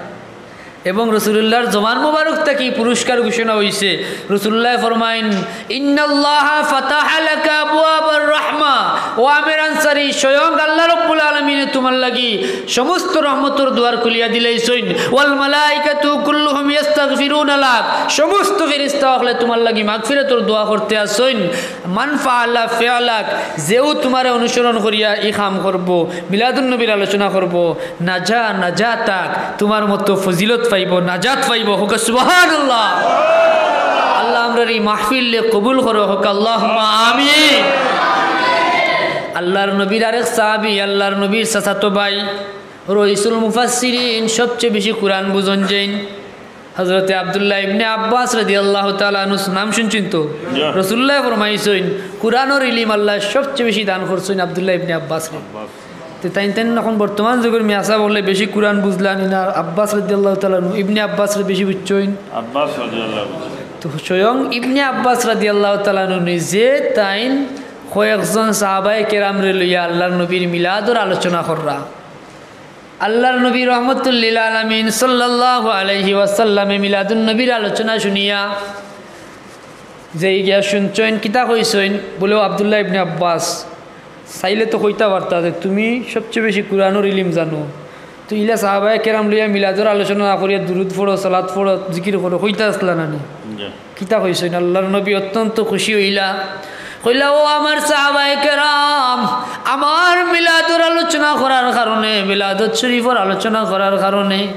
এবং রাসূলুল্লাহর জবান মোবারক থাকি পুরস্কার ঘোষণা অইছে। রাসূলুল্লাহ ফরমাইন, ইন্নাল্লাহা ফাতাহা লাকা আবওয়াবার রাহমা। ও আমের আনসারী, স্বয়ং আল্লাহ রাব্বুল আলামিনে তুমার লাগি সমস্ত রহমতর দুয়ার খুলিয়া দিলাইছইন। ওয়াল মালাইকাতু কুল্লুহুম ইয়াস্তাগফিরুনা লাক, সমস্ত ফিরিস্তা অকলে তুমার লাগি মাগফিরাতর দোয়া করতে আছইন। মান ফাআলা ফিআলাক, যেউ তুমারে অনুসরণ করিয়া ই কাম করবো, মিলাদুন নবীর আলোচনা করবো, নাজা নাজাতাক, তুমার মতো ফজিলত পাইবো, নাজাত পাইবো। কউক্কা সুবহানাল্লাহ। আল্লাহ আমরার এই মাহফিলরে কবুল করো, কউক্কা আল্লাহুম্মা আমিন। আল্লাহর নবীর আরেক সাহাবী, আল্লাহর নবীর চাচাতো ভাই, রইসুল মুফাসসিরিন, সবচেয়ে বেশি কুরআন বুঝইন যেইন, হযরতে আব্দুল্লাহ ইবনে আব্বাস রাদিয়াল্লাহু তাআলা আনহু, নাম শুনছইন তো? জি। রাসূলুল্লাহ ফরমাইছইন, কুরআনর ইলিম আল্লায় সবচেয়ে বেশি দান করছইন আব্দুল্লাহ ইবনে আব্বাসরে। আব্বাস। তে তাইন, তাইন অখন বর্তমান যুগর মিয়া সাব অকলে বেশি কুরআন বুঝলা নি না, আব্বাস রাদিয়াল্লাহু তাআলা আনহু, ইবনে আব্বাসরে বেশি বুঝছইন? আব্বাস রাদিয়াল্লাহু আনহু। তো স্বয়ং ইবনে আব্বাস রাদিয়াল্লাহু তাআলা আনহু নিজে তাইন কয়েকজন সাহাবায়ে কেরামরে লইয়া আল্লাহর নবীর মিলাদর আলোচনা কররা। আল্লাহর নবী রহমতুল্লিল আলামিন সাল্লাল্লাহু আলাইহি ওয়াসাল্লামে মিলাদুন নবীর আলোচনা শুনিয়া যেই গিয়া শুনছইন, কিতা কইছইন? বুলে, "ও আব্দুল্লাহ ইবনে আব্বাস, চাইলে তো কইতা পারতা যে তুমি সবচেয়ে বেশি কুরআনর ইলিম জানো, তো ইলা সাহাবায়ে কেরাম লইয়া মিলাদর আলোচনা না করিয়া দুরুদ পড়ো, সালাত পড়ো, জিকির করো, কইতা আছলা না নি?" জি। কিতা কইছইন? আল্লাহর নবী অত্যন্ত খুশি অইলা। কইলা, "ও আমার সাহাবায়ে কেরাম, আমার মিলাদর আলোচনা করার কারণে, মিলাদত শরীফর আলোচনা করার কারণে,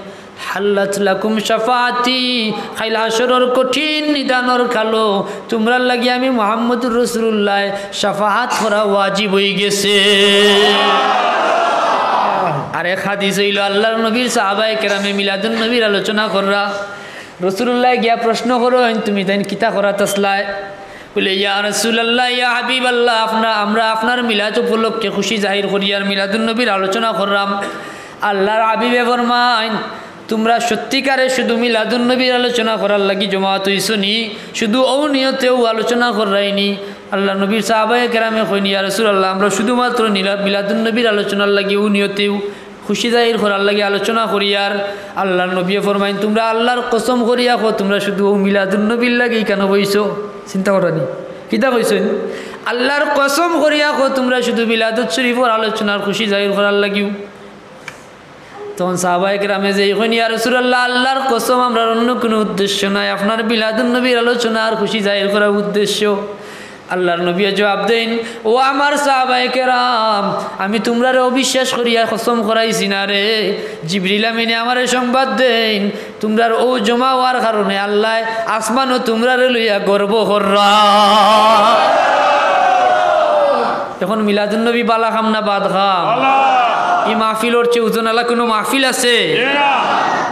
হাল্লাত লাকুম শাফাআতি, কাইল হাশরর কঠিন নিদানর কালো তুমরার লাগি আমি মুহাম্মদুর রাসূলুল্লায় শাফাআত করা ওয়াজিব অইগেছে।" আরেক হাদিস অইলো, আল্লাহর নবীর সাহাবায়ে কেরামে মিলাদুন নবীর আলোচনা কররা। রাসূলুল্লায় গিয়া প্রশ্ন করইন, "তুমি তাইন কিতা করাত আছলায়?" বুলে, "ইয়া রাসূলুল্লাহ, ইয়া হাবিবাল্লাহ, আপনা-, আমরা আপনার মিলাদ উপলক্ষে খুশি জাহির করিয়ার মিলাদুন নবীর আলোচনা কররাম।" আল্লাহর হাবিবে ফরমাইন, "তুমরা সত্যিকারে শুধু মিলাদুন নবীর আলোচনা করার লাগি জমাত অইছো নি? শুধু অউ নিয়তেউ আলোচনা কররায় নি?" আল্লাহর নবীর সাহাবায়ে কেরামে কইন, "ইয়া রাসূলুল্লাহ, আমরা শুধুমাত্র নিলা-, মিলাদুন নবীর আলোচনার লাগি অউ নিয়তেউ খুশি জাহির করার লাগি আলোচনা করিয়ার।" আল্লাহর নবীয়ে ফরমাইন, "তুমরা আল্লাহর কসম করিয়া কও, তুমরা শুধু অউ মিলাদুন নবীর লাগি ইখানো বইছো?" চিন্তা কররা নি? কিতা কইছইন? "আল্লাহর কসম করিয়া কও, তুমরা শুধু মিলাদুন শরীফর আলোচনার খুশি জাহির করার লাগিউ?" তখন সাহাবায়ে কেরামে যেই কইন, "ইয়া রাসূলুল্লাহ, আল্লাহর কসম, আমরার অন্য কুনু উদ্দেশ্য নাই, আপনার মিলাদুন নবীর আলোচনা আর খুশি জাহির করার উদ্দেশ্য।" আল্লাহর নবীয়ে জবাব দেইন, "ও আমার সাহাবায়ে কেরাম, আমি তুমরারে অবিশ্বাস করিয়া কসম করাইছি না রে। জিবরিল আমিনে আমারে সংবাদ দেইন, তুমরার অউ জমা অওয়ার কারণে আল্লায় আসমানো তুমরারে লইয়া গর্ব কররা।" এখন মিলাদুন নবী বালা কাম না বাদ কাম? বালা। ই মাহফিলর চেয়ে ওজনআলা কুনু মাহফিল আছে? জি না।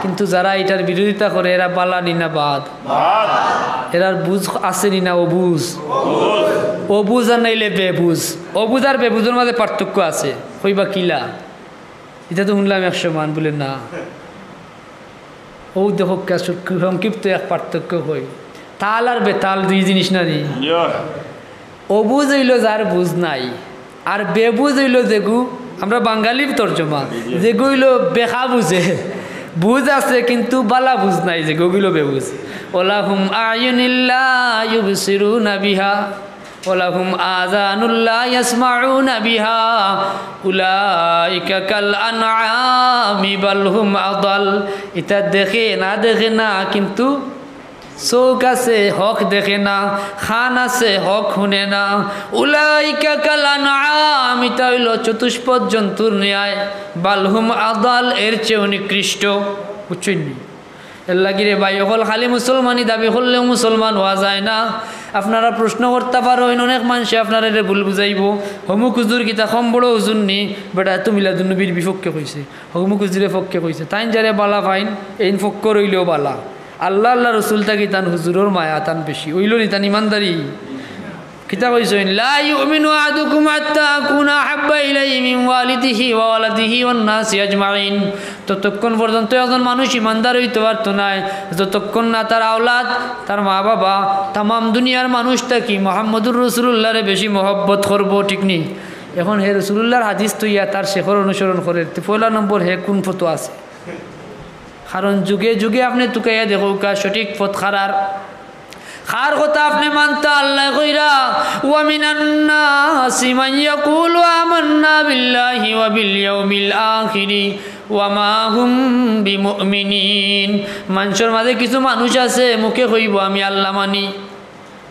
কিন্তু যারা ইটার বিরোধিতা করে, এরা বালা নি না বাদ? বাদ। এরার বুঝ আছে নি না অবুঝ? অবুঝ। অবুঝ আর নাইলে বেবুঝ। অবুঝ আর বেবুঝর মাঝে পার্থক্য আছে। কইবা কিলা? ইটা তো হুনলাম একশো মান, বুলে না। অউ দেখউক্কা, সংক্ষিপ্ত এক পার্থক্য কই। তাল আর বেতাল দুই জিনিস না নি? ইয়া। অবুঝ অইলো যার বুঝ নাই, আর বেবুঝ অইলো যেগু, আমরা বাঙালির তর্জমা, যেগু অইলো বেখা বুঝে, বুঝ আছে কিন্তু বালা বুঝ নাই, যেগু অইলো বেবুঝ। ওলাহুম আয়ুনিল্লা ইউবসিরুনা বিহা, ওলাহুম আযানুল্লা ইয়াসমাউনা বিহা, উলাইকা কাল আনআমি বাল হুম আদাল। ইতা দেখে না, দেখে না, কিন্তু চউখ আছে, হক দেখে না, কান আছে, হক হুনে না। উলাইকা কাল আনআম, ইতা অইলো চতুষ্পদ জন্তুর ন্যায়। বাল হুম আদাল, এর চেয়েও নিকৃষ্ট। বুঝছইন নি? এর লাগি রে ভাই অকল, খালি মুসলমানি দাবি করলেও মুসলমান অওয়া যায় না। আপনারা প্রশ্ন করতা পারইন, অনেক মানষে আপনারারে ভুল বুঝাইবো, হমুক হুজুর কিতা কম বড় হুজুর নি, বেটা এত মিলাদুন্নবীর বিপক্ষে কইছে, হমুক হুজুরে পক্ষে কইছে। তাইন যারে বালা পাইন, এইন পক্ষ রইলেও বালা। আল্লা, আল্লার রসুল থাকি তান হুজুরর মায়া তান বেশি। অইলো নি তান ইমানদারি? কিতা কইছইন? লা ইউমিনু আহাদুকুম হাত্তা আকুনা আহাব্বা ইলাইহি মিন ওয়ালিদিহি ওয়া ওয়ালাদিহি ওয়ান নাসি আজমাইন। ততক্ষণ পর্যন্ত একজন মানুষ ইমানদার অইতো পারতো নায়, যতক্ষণ না তার আওলাদ, তার মা-বাবা, তামাম দুনিয়ার মানুষ থাকি মুহাম্মদুর রাসূলুল্লাহরে বেশি মহব্বত করবো, ঠিক নি? এখন হে রাসূলুল্লাহর হাদিস থইয়া তার শেখর অনুসরণ করের, তে পয়লা নম্বর হে কুন পথো আছে? কারণ যুগে যুগে আপনে তুকাইয়া দেখউক্কা সঠিক পথ কারার। কার কথা আপনে মানতা? আল্লায় কইরা, "ওয়া মিনান নাসি মান ইয়াকুলু আমান্না বিল্লাহি ওয়া বিল ইয়াউমিল আখিরি ওয়া মা হুম বিমুমিনিন।" মানষর মাঝে কিছু মানুষ আছে, মুখে কইবো, "আমি আল্লা মানি।"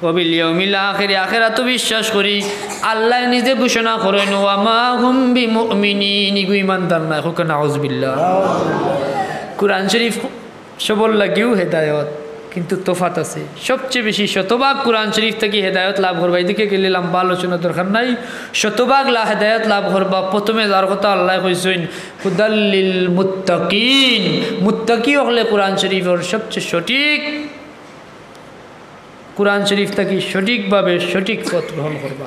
ওয়া বিল ইয়াউমিল আখিরি, আখেরাতো বিশ্বাস করি। আল্লায় নিজে ঘোষণা করইন, "ওয়া মা হুম বিমুমিনিন", ইগু ইমানদার নায়। কউক্কা নাউজুবিল্লাহ। কুরআন শরীফ সবর লাগিউ হেদায়ত, কিন্তু তফাত আছে। সবচেয়ে বেশি শতভাগ কুরআন শরীফ থাকি হেদায়ত লাভ করবা, এদিকে গেলে লম্বা আলোচনা দরকার নাই। শতভাগ লা-, হেদায়ত লাভ করবা, প্রথমে যার কথা আল্লায় কইছইন, "হুদাল্লিল মুত্তাকিন", মুত্তাকি অকলে কুরআন শরীফর সবচেয়ে সঠিক কুরআন শরীফ থাকি সঠিকভাবে সঠিক পথ গ্রহণ করবা।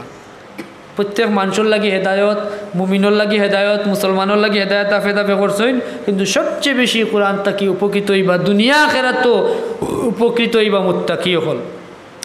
প্রত্যেক মানষর লাগি হেদায়ত, মুমিনর লাগি হেদায়ত, মুসলমানর লাগি হেদায়ত দাফে দাফে করছইন, কিন্তু সবচেয়ে বেশি কুরআন থাকি উপকৃত অইবা, দুনিয়া আখেরাতো উপকৃত অইবা মুত্তাকি অকল।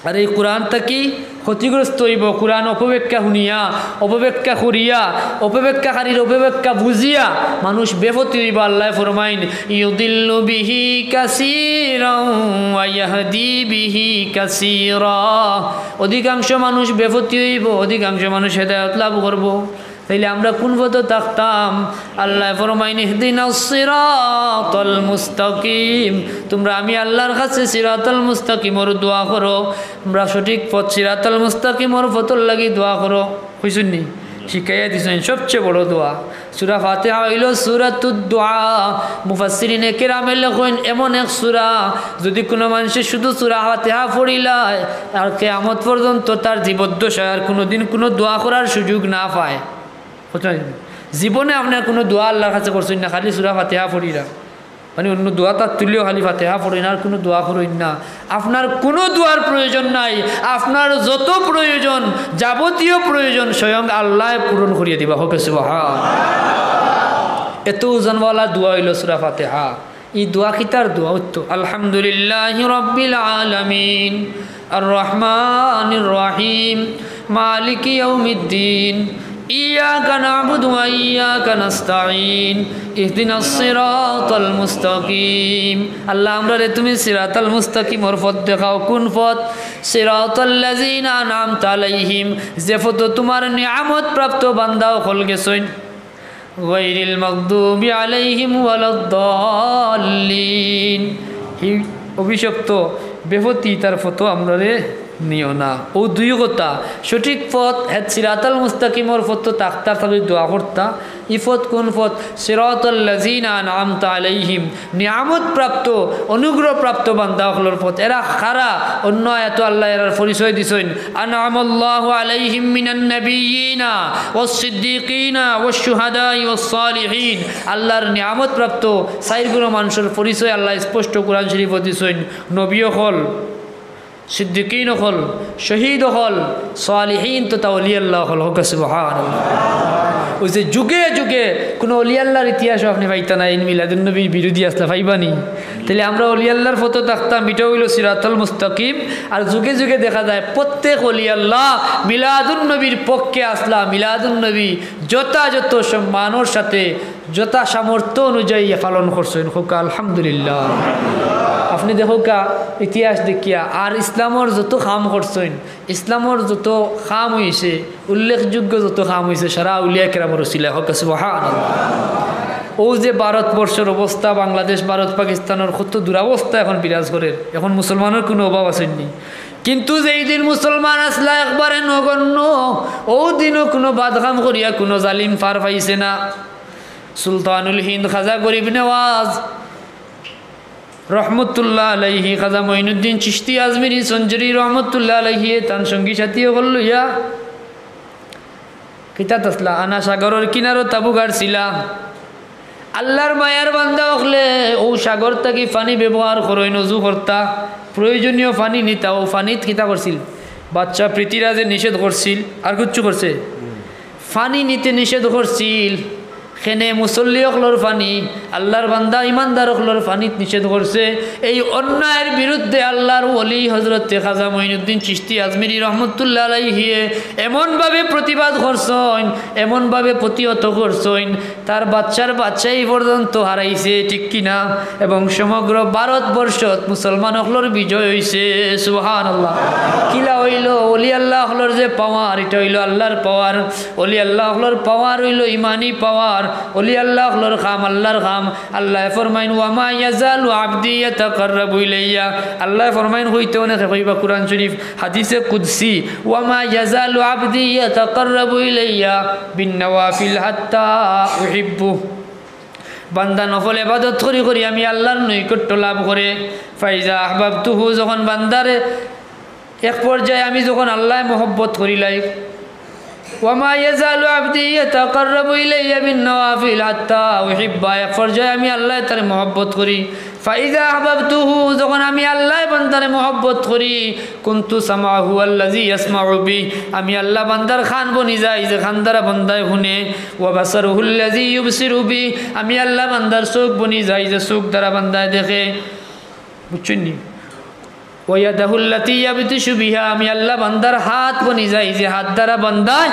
আর এই কুরআন থাকি ক্ষতিগ্রস্ত অইবো কুরআন অপব্যাখ্যা হুনিয়া, অপব্যাখ্যা করিয়া, অপব্যাখ্যাকারীর অপব্যাখ্যা বুঝিয়া মানুষ বেপথি অইবো। আল্লায় ফরমাইন, "ইউদিল্লু বিহি কাসীরান ওয়া ইয়াহদি বিহি কাসীরা।" অধিকাংশ মানুষ বেপথি অইবো, অধিকাংশ মানুষ হেদায়ত লাভ করবো। তাইলে আমরা কুন পথো থাকতাম? আল্লায় ফরমাইন, "ইহদিনাস সিরাতাল মুস্তাকিম।" তুমরা আমি আল্লার কাছে সিরাতাল মুস্তাকিমর দোয়া করো। আমরা সঠিক পথ সিরাতাল মুস্তাকিমর পথর লাগি দোয়া করো। কইছইন নি? শিখাইয়া দিছইন সবচেয়ে বড় দোয়া। সূরা ফাতিহা অইলো সূরাতুদ দোয়া। মুফাসসিরিনে কেরামে লেখইন, এমন এক সূরা, যদি কুনু মানষে শুধু সূরা ফাতিহা পড়িলায়, আর কিয়ামত পর্যন্ত তার জীবদ্দশায় আর কুনুদিন কুনু দোয়া করার সুযোগ না পায়। বুঝছইন? জীবনে আপনার কুনু দোয়া আল্লার কাছে করছইন না, খালি সূরা ফাতিহা পড়িরা। মানে অন্য দোয়া তার তুলিও খালি ফাতিহা পড়ইন, আর কুনু দোয়া করইন না। আপনার কুনু দোয়ার প্রয়োজন নাই, আপনার যত প্রয়োজন, যাবতীয় প্রয়োজন স্বয়ং আল্লায় পূরণ করিয়া দিবা। কউক্কা সুবহান। এত ওজনওয়ালা দোয়া অইলো সূরা ফাতিহা। ই দোয়া কিতার দোয়া? উত্তর, আলহামদুলিল্লাহি রাব্বিল আলামিন, আর রহমানির রহিম, মালিকি ইয়াউমিদ্দিন, ইয়াকা না'বুদু ওয়া ইয়াকা নাস্তাইন, ইহদিনাস সিরাতাল মুস্তাকিম। আল্লাহ, আমরারে তুমি সিরাতাল মুস্তাকিমর পথ দেখাও। কুন পথ? সিরাতাল্লাযিনা আন'আমতা আলাইহিম, যে পথো তুমার নিয়ামত প্রাপ্ত বান্দা অকল গেছইন। গায়রিল মাগদুবি আলাইহিম ওয়ালাদ দাল্লিন। হি অভিশপ্ত বেপথি তার পথো আমরারে নিও না। অউ দুই কথা, সঠিক পথ, হেত সিরাতাল মুস্তাকিমর পথো থাকতার সাথে দোয়া করতা। ই পথ কুন পথ? সিরাতাল্লাযিনা আন'আমতা আলাইহিম, নিয়ামত প্রাপ্ত, অনুগ্রহ প্রাপ্ত বান্দা অকলর পথ। এরা কারা? অন্য আয়াতো আল্লায় এরার পরিচয় দিছইন, "আন'আমাল্লাহু আলাইহিম মিনান নাবিয়্যিনা ওয়াস সিদ্দিকিনা ওয়াশ শুহাদাই ওয়াস সালিহিন।" আল্লার নিয়ামত প্রাপ্ত চাইর গুরু মানষর পরিচয় আল্লায় স্পষ্ট কুরআন শরীফো দিছইন, নবী অকল, সিদ্দিকিন অকল, শহীদ অকল, সালিহিন তথা ওলি আল্লাহ অকল। কউক্কা সুবহানাল্লাহ। অউ যে যুগে যুগে কুনু অলি আল্লাহর ইতিহাসও আপনে পাইতা না, এইন মিলাদুন নবীর বিরোধী আছলা, পাইবা নি? তাইলে আমরা অলি আল্লাহর পথো থাকতাম, ইটা অইলো সিরাতুল মুস্তাকিম। আর যুগে যুগে দেখা যায় প্রত্যেক অলি আল্লাহ মিলাদুন নবীর পক্ষে আছলা, মিলাদুন নবী যথাযথ সম্মানর সাথে যথা সামর্থ্য অনুযায়ী পালন করছইন। কউক্কা আলহামদুলিল্লাহ। আপনে দেখউক্কা ইতিহাস দেখিয়া, আর ইসলামর যত কাম করছইন, ইসলামর যত কাম অইছে, উল্লেখযোগ্য যত কাম অইছে, সারা আউলিয়া কেরামর উসিলায়। কউক্কা সুবহানাল্লাহ। অউ যে ভারতবর্ষর অবস্থা, বাংলাদেশ, ভারত, পাকিস্তানর কত দুরবস্থা এখন বিরাজ করের, এখন মুসলমানর কুনু অভাব আছেনি। কিন্তু যেই দিন মুসলমান আছলা একবারে নগণ্য, অউ দিনও কুনু বাদ কাম করিয়া কুনু জালিম পার পাইছে না। সুলতানুল হিন্দ খাজা গরিব নওয়াজ রহমতুল্লাহ আলাইহি, খাজা মঈনুদ্দিন চিশতি আজমিরি সঞ্জরি রহমতুল্লাহ আলাইহি, তান সঙ্গী সাথী অকল লইয়া কিতাত আছলা, আনা সাগরর কিনারো তাবু গাড়ছিলা। আল্লাহর মায়ার বান্দা অকলে অউ সাগর থাকি পানি ব্যবহার করইন, অজু করতা, প্রয়োজনীয় পানি নিতা, অউ পানিত কিতা করছিল? বাদশা পৃথিরাজে নিষেধ করছিল, আর কিচ্ছু করছে? পানি নিতে নিষেধ করছিল। কেনে? মুসল্লি অকলর পানি, আল্লাহর বান্দা ইমানদার অকলর পানিত নিষেধ করছে। এই অন্যায়ের বিরুদ্ধে আল্লাহর ওলি হযরতে খাজা মঈনুদ্দিন চিশতি আজমিরি রহমতুল্লাহ আলাইহিয়ে এমনভাবে প্রতিবাদ করছইন, এমনভাবে প্রতিহত করছইন, তার বাদশার বাদশাহী পর্যন্ত হারাইছে, ঠিক কিনা? এবং সমগ্র ভারতবর্ষত মুসলমান অকলর বিজয় অইছে। সুবহানাল্লাহ। কিলা অইলো? ওলি আল্লাহ অকলর যে পাওয়ার, ইটা অইলো আল্লাহর পাওয়ার। ওলি আল্লাহ অকলর পাওয়ার অইলো ইমানি পাওয়ার। ওলি আল্লাহ অকলর কাম আল্লাহর কাম। আল্লায় ফরমাইন, "ওয়ামা ইয়াজালু আবদি ইয়াতাকাররাবু ইলাইয়া।" আল্লায় ফরমাইন, কইতে অনেকে কইবা কোরআন শরীফ, হাদিসে কুদসি, "ওয়ামা ইয়াজালু আবদি ইয়াতাকাররাবু ইলাইয়া বিন্নাওয়াফিল হাত্তা উহিব্বু।" বান্দা নফল ইবাদত করি করি আমি আল্লাহর নৈকট্য লাভ করে। ফাইজা আহবাবতুহু, যখন বান্দারে এক পর্যায়ে আমি যখন আল্লায় মহব্বত করিলাই, "ওয়ামা ইয়াজালু আবদি ইয়াতাকাররাবু ইলাইয়া বিন নওয়াফিল হাত্তা উহিব্বা", এক পর্যায়ে আমি আল্লায় তারে মহব্বত করি। ফাইজা আহবাবতুহু, যখন আমি আল্লায় বান্দারে মহব্বত করি, কুনতু সামাহু আল্লাযী ইয়াসমাউ বি, আমি আল্লাহ বান্দার কান বনি যাই, যে কান দ্বারা বান্দায় হুনে। ওয়া বাসারুহু আল্লাযী ইউবসিরু বি, আমি আল্লাহ বান্দার চউখ বনি যাই, যে চউখ দ্বারা বান্দায় দেখে। বুঝছইন নি? ওয়া ইয়াদাহু আল্লাতী ইয়াবতিশু বিহা, আমি আল্লাহ বান্দার হাত বনি যাই, যে হাত দ্বারা বান্দায়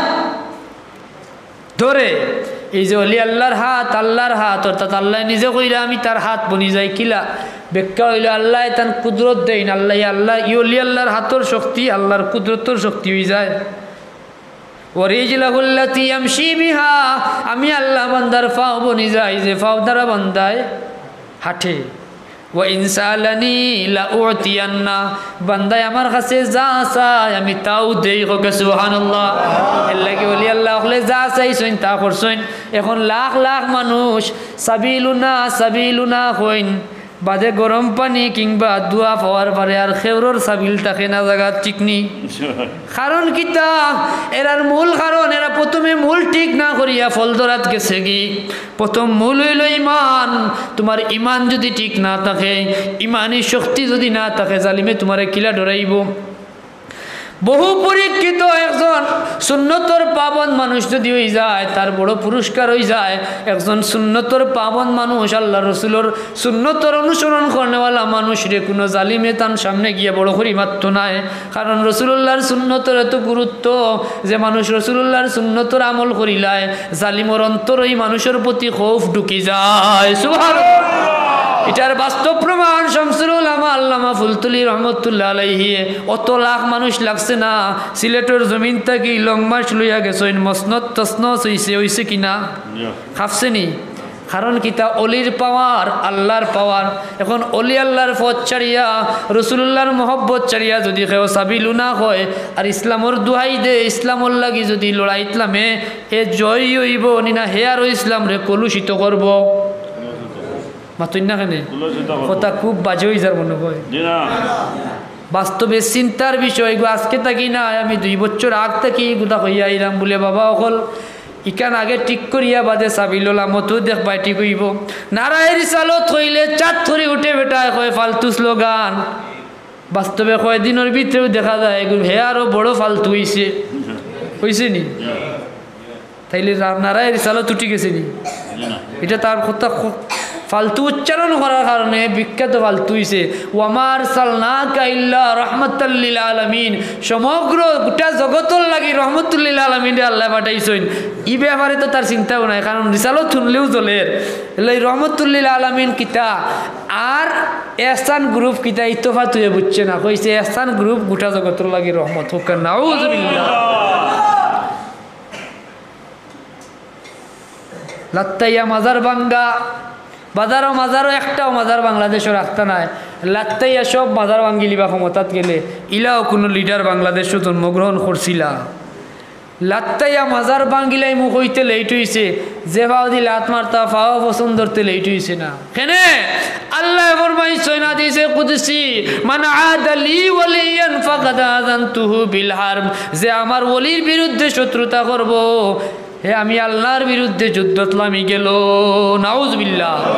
ধরে। এই যে ওলি আল্লাহর হাত, আল্লাহর হাত, অর্থাৎ আল্লায় নিজে কইরা আমি তার হাত বনি যাই। কিলা? ব্যাখ্যা অইলো আল্লায় তান কুদরত দেইন, আল্লায়, আল্লাহ, ই ওলি আল্লাহর হাতর শক্তি আল্লাহর কুদরতর শক্তি অই যায়। ওয়া রিজলাহু আল্লাতী ইয়ামশী বিহা, আমি আল্লাহ বান্দার পাও বনি যাই, যে পাও দ্বারা বান্দায় হাঁটে। ওয়া ইন সাআলানি লা উতিয়ান্না, বান্দায় আমার কাছে যা চায় আমি তাও দেই। কউক্কা সুবহানাল্লাহ। এরলাগি ওলি আল্লাহ অকলে যা চাইছইন তা করছইন। এখন লাখ লাখ মানুষ সাবিলুনা, সাবিলুনা কইন, বাদে গরম পানি কিংবা দোয়া পাওয়ার পরে আর কেউরর সাবিল থাকে না জাগাত, ঠিক নি? কারণ কিতা? এরার মূল কারণ, এরা প্রথমে মূল ঠিক না করিয়া ফল ধরাত গেছেগি। প্রথম মূল অইলো ইমান। তুমার ইমান যুদি ঠিক না থাকে, ইমানি শক্তি যুদি না থাকে, জালিমে তুমারে কিলা ডরাইবো? বহু পরীক্ষিত একজন সুন্নতর পাবন্দ মানুষ যুদি অই যায়, তার বড় পুরস্কার অই যায়। একজন সুন্নতর পাবন্দ মানুষ, আল্লাহ রসুলর সুন্নতর অনুসরণ করনেওয়ালা মানুষরে কুনু জালিমে তান সামনে গিয়া বড় করি মাততো নায়। কারণ রসুলুল্লাহর সুন্নতর এত গুরুত্ব, যে মানুষ রসুলুল্লাহর সুন্নতর আমল করিলায়, জালিমর অন্তরো ই মানুষর প্রতি খৌফ ঢুকি যায়। সুবহানাল্লাহ। ইটার বাস্তব প্রমাণ শামসুল উলামা আল্লামা ফুলতুলি রহমতুল্লাহ আলাইহি। অত লাখ মানুষ লাগছে না, সিলেটর জমিন থাকি লং মার্চ লইয়া গেছইন, মসনদ তসনদ অইছে, অইছে কিনা? কাঁপছে নি? কারণ কিতা? অলির পাওয়ার, আল্লাহর পাওয়ার। এখন অলি আল্লাহর পথ ছাড়িয়া, রসুলুল্লাহর মহব্বত ছাড়িয়া যুদি কেউ সাবিলুনা কয়, আর ইসলামর দুহাই দে, ইসলামর লাগি যুদি লড়াইত লামে, এ জয়ী অইবো নি না, হে আরো ইসলামরে কলুষিত করবো। মাতইন না কেনে? কথা খুব বাজে অই যার মনে হয়। বাস্তবে চিন্তার বিষয় গো, আজকে থাকি না, আমি দুই বছর আগ থাকি ইগুতা কইয়া আইলাম বুলে, বাবা অকল ইখান আগে ঠিক করিয়া বাদে সাবিল আলামতও দেখবায় ঠিক অইবো। নারায়ে রিসালত কইলে চাঁদ করি উঠে বেটায় কয় ফালতু স্লোগান। বাস্তবে কয়দিনর ভিতরেউ দেখা যায় এগুলো হে আরো বড় ফালতু অইছে, অইছে নি? তাইলে রা-, নারায়ে রিসালত উঠি গেছে নি? ইটা তার কথা খু-, ফালতু উচ্চারণ করার কারণে বিখ্যাত ফালতু অইছে। "ওয়ামা আরসালনাকা ইল্লা রাহমাতাল লিল আলামিন।" সমগ্র গোটা জগতর লাগি রহমতুল্লিল আলামিনরে আল্লায় পাঠাইছইন। ই ব্যাপারে তো তার চিন্তাও নাই, কারণ রিসালত হুনলেউ জ্বলের। এলাই রহমতুল্লিল আলামিন কিতা আর এহসান গ্রুপ কিতা, ই তফাত অইয়া বুঝছে না। কইছে এহসান গ্রুপ গোটা জগতর লাগি রহমত। কউক্কা নাউজুবিল্লাহ। লাত্তাইয়া মাজার ভাঙ্গা, বাজারো মাজারো একটাও মাজার বাংলাদেশো রাখতা নায়। লাত্তাইয়া সব মাজার ভাঙ্গিলিবা ক্ষমতাত গেলে। ইলাও কুনু লিডার বাংলাদেশো জন্মগ্রহণ করছিলা? লাত্তাইয়া মাজার ভাঙ্গিলাইমু কইতে লেইট অইছে, যে ফাওদি লাত মারতা ফাও পছন্দ ধরতে লেইট অইছে না। কেনে? আল্লায় ফরমাইছইন হাদিসে কুদসি, "মান আদা লি ওয়ালিয়ান ফাকাদ আযানতুহু বিল হারব।" যে আমার ওলির বিরুদ্ধে শত্রুতা করবো, হে আমি আল্লার বিরুদ্ধে যুদ্ধত লামি গেলো। নাউজুবিল্লাহ।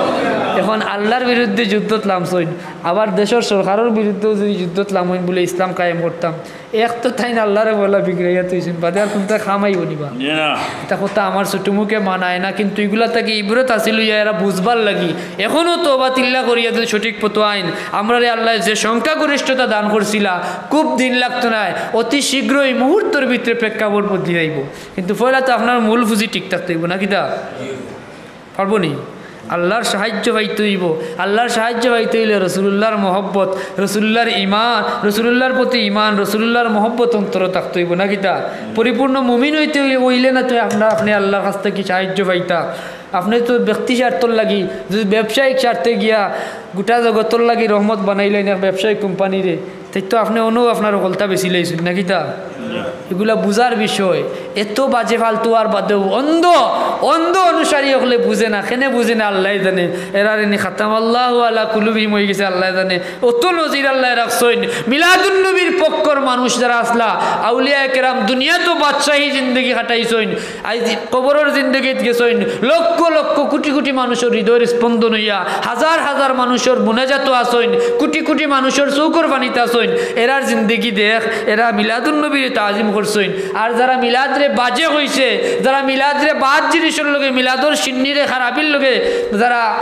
এখন আল্লার বিরুদ্ধে যুদ্ধত লামছইন, আবার দেশর সরকারর বিরুদ্ধেও যুদি যুদ্ধত লামইন বুলে ইসলাম কায়েম করতাম, এক তো তাইন আল্লারে বলা বিগড়াইয়া থইছইন, বাদে আর কুনটা কামাইবো নিবা? জি না। ইতা কথা আমার ছোট মুখে মানায় না, কিন্তু ইগুলা থাকি ইবরত হাসিল অইয়া এরা বুঝবার লাগি এখনো তওবা তিল্লা করিয়া যুদি সঠিক পথো আইন, আমরারে আল্লায় যে সংখ্যাগরিষ্ঠতা দান করছিলা, খুব দিন লাগতো নায়, অতি শীঘ্রই মুহূর্তর ভিতরে প্রেক্ষাপট বদলি যাইবো। কিন্তু পয়লা তো আপনার মূল পুঁজি ঠিক থাকতে অইবো, না কিতা? পারবো নি? আল্লার সাহায্য পাইতে অইবো। আল্লার সাহায্য পাইতে অইলে রসুলুল্লাহর মহব্বত, রসুলুল্লাহর ইমান, রসুলুল্লাহর প্রতি ইমান, রসুলুল্লাহর মহব্বত অন্তরো থাকতে অইবো, না কিতা? পরিপূর্ণ মুমিন অইতে অইলে, অইলে না তো আপনার, আপনে আল্লার কাছ থাকি সাহায্য পাইতা। আপনে তো ব্যক্তি স্বার্থর লাগি, যুদি ব্যবসায়িক স্বার্থে গিয়া গোটা জগতর লাগি রহমত বানাইলাইন এক ব্যবসায়িক কোম্পানিরে, তাইন তো আপনে অনো আপনার হকলতা বেচিলাইছইন, না কিতা? ইগুলা বুঝার বিষয়। এত বাজে ফালতু আর বাদেও অন্ধ, অন্ধ অনুসারী অকলে বুঝে না। কেনে বুঝে না আল্লায় জানে। এরারে নি খাতামাল্লাহু আলা কুলুবিহিম অইগেছে আল্লায় জানে। অত নজির আল্লায় রাখছইন। মিলাদুন্নবীর পক্ষর মানুষ যারা আছলা, আউলিয়ায়ে কেরাম দুনিয়াত বাদশাহী জিন্দেগি কাটাইছইন। আইজ কবরর জিন্দেগিত গেছইন, লক্ষ লক্ষ কোটি কোটি মানুষর হৃদয়র স্পন্দন অইয়া, হাজার হাজার মানুষর মুনাজাতো আছইন, কোটি কোটি মানুষর চউখর পানিত আছইন। এরার জিন্দেগি দেখ, এরা মিলাদুন্নবীরে তাজিম করছইন। আর যারা মিলাদরে বাজে কইছে, যারা মিলাদরে বাদ জিনিসর লগে, মিলাদর শিন্নিরে খারাপির লগে যারা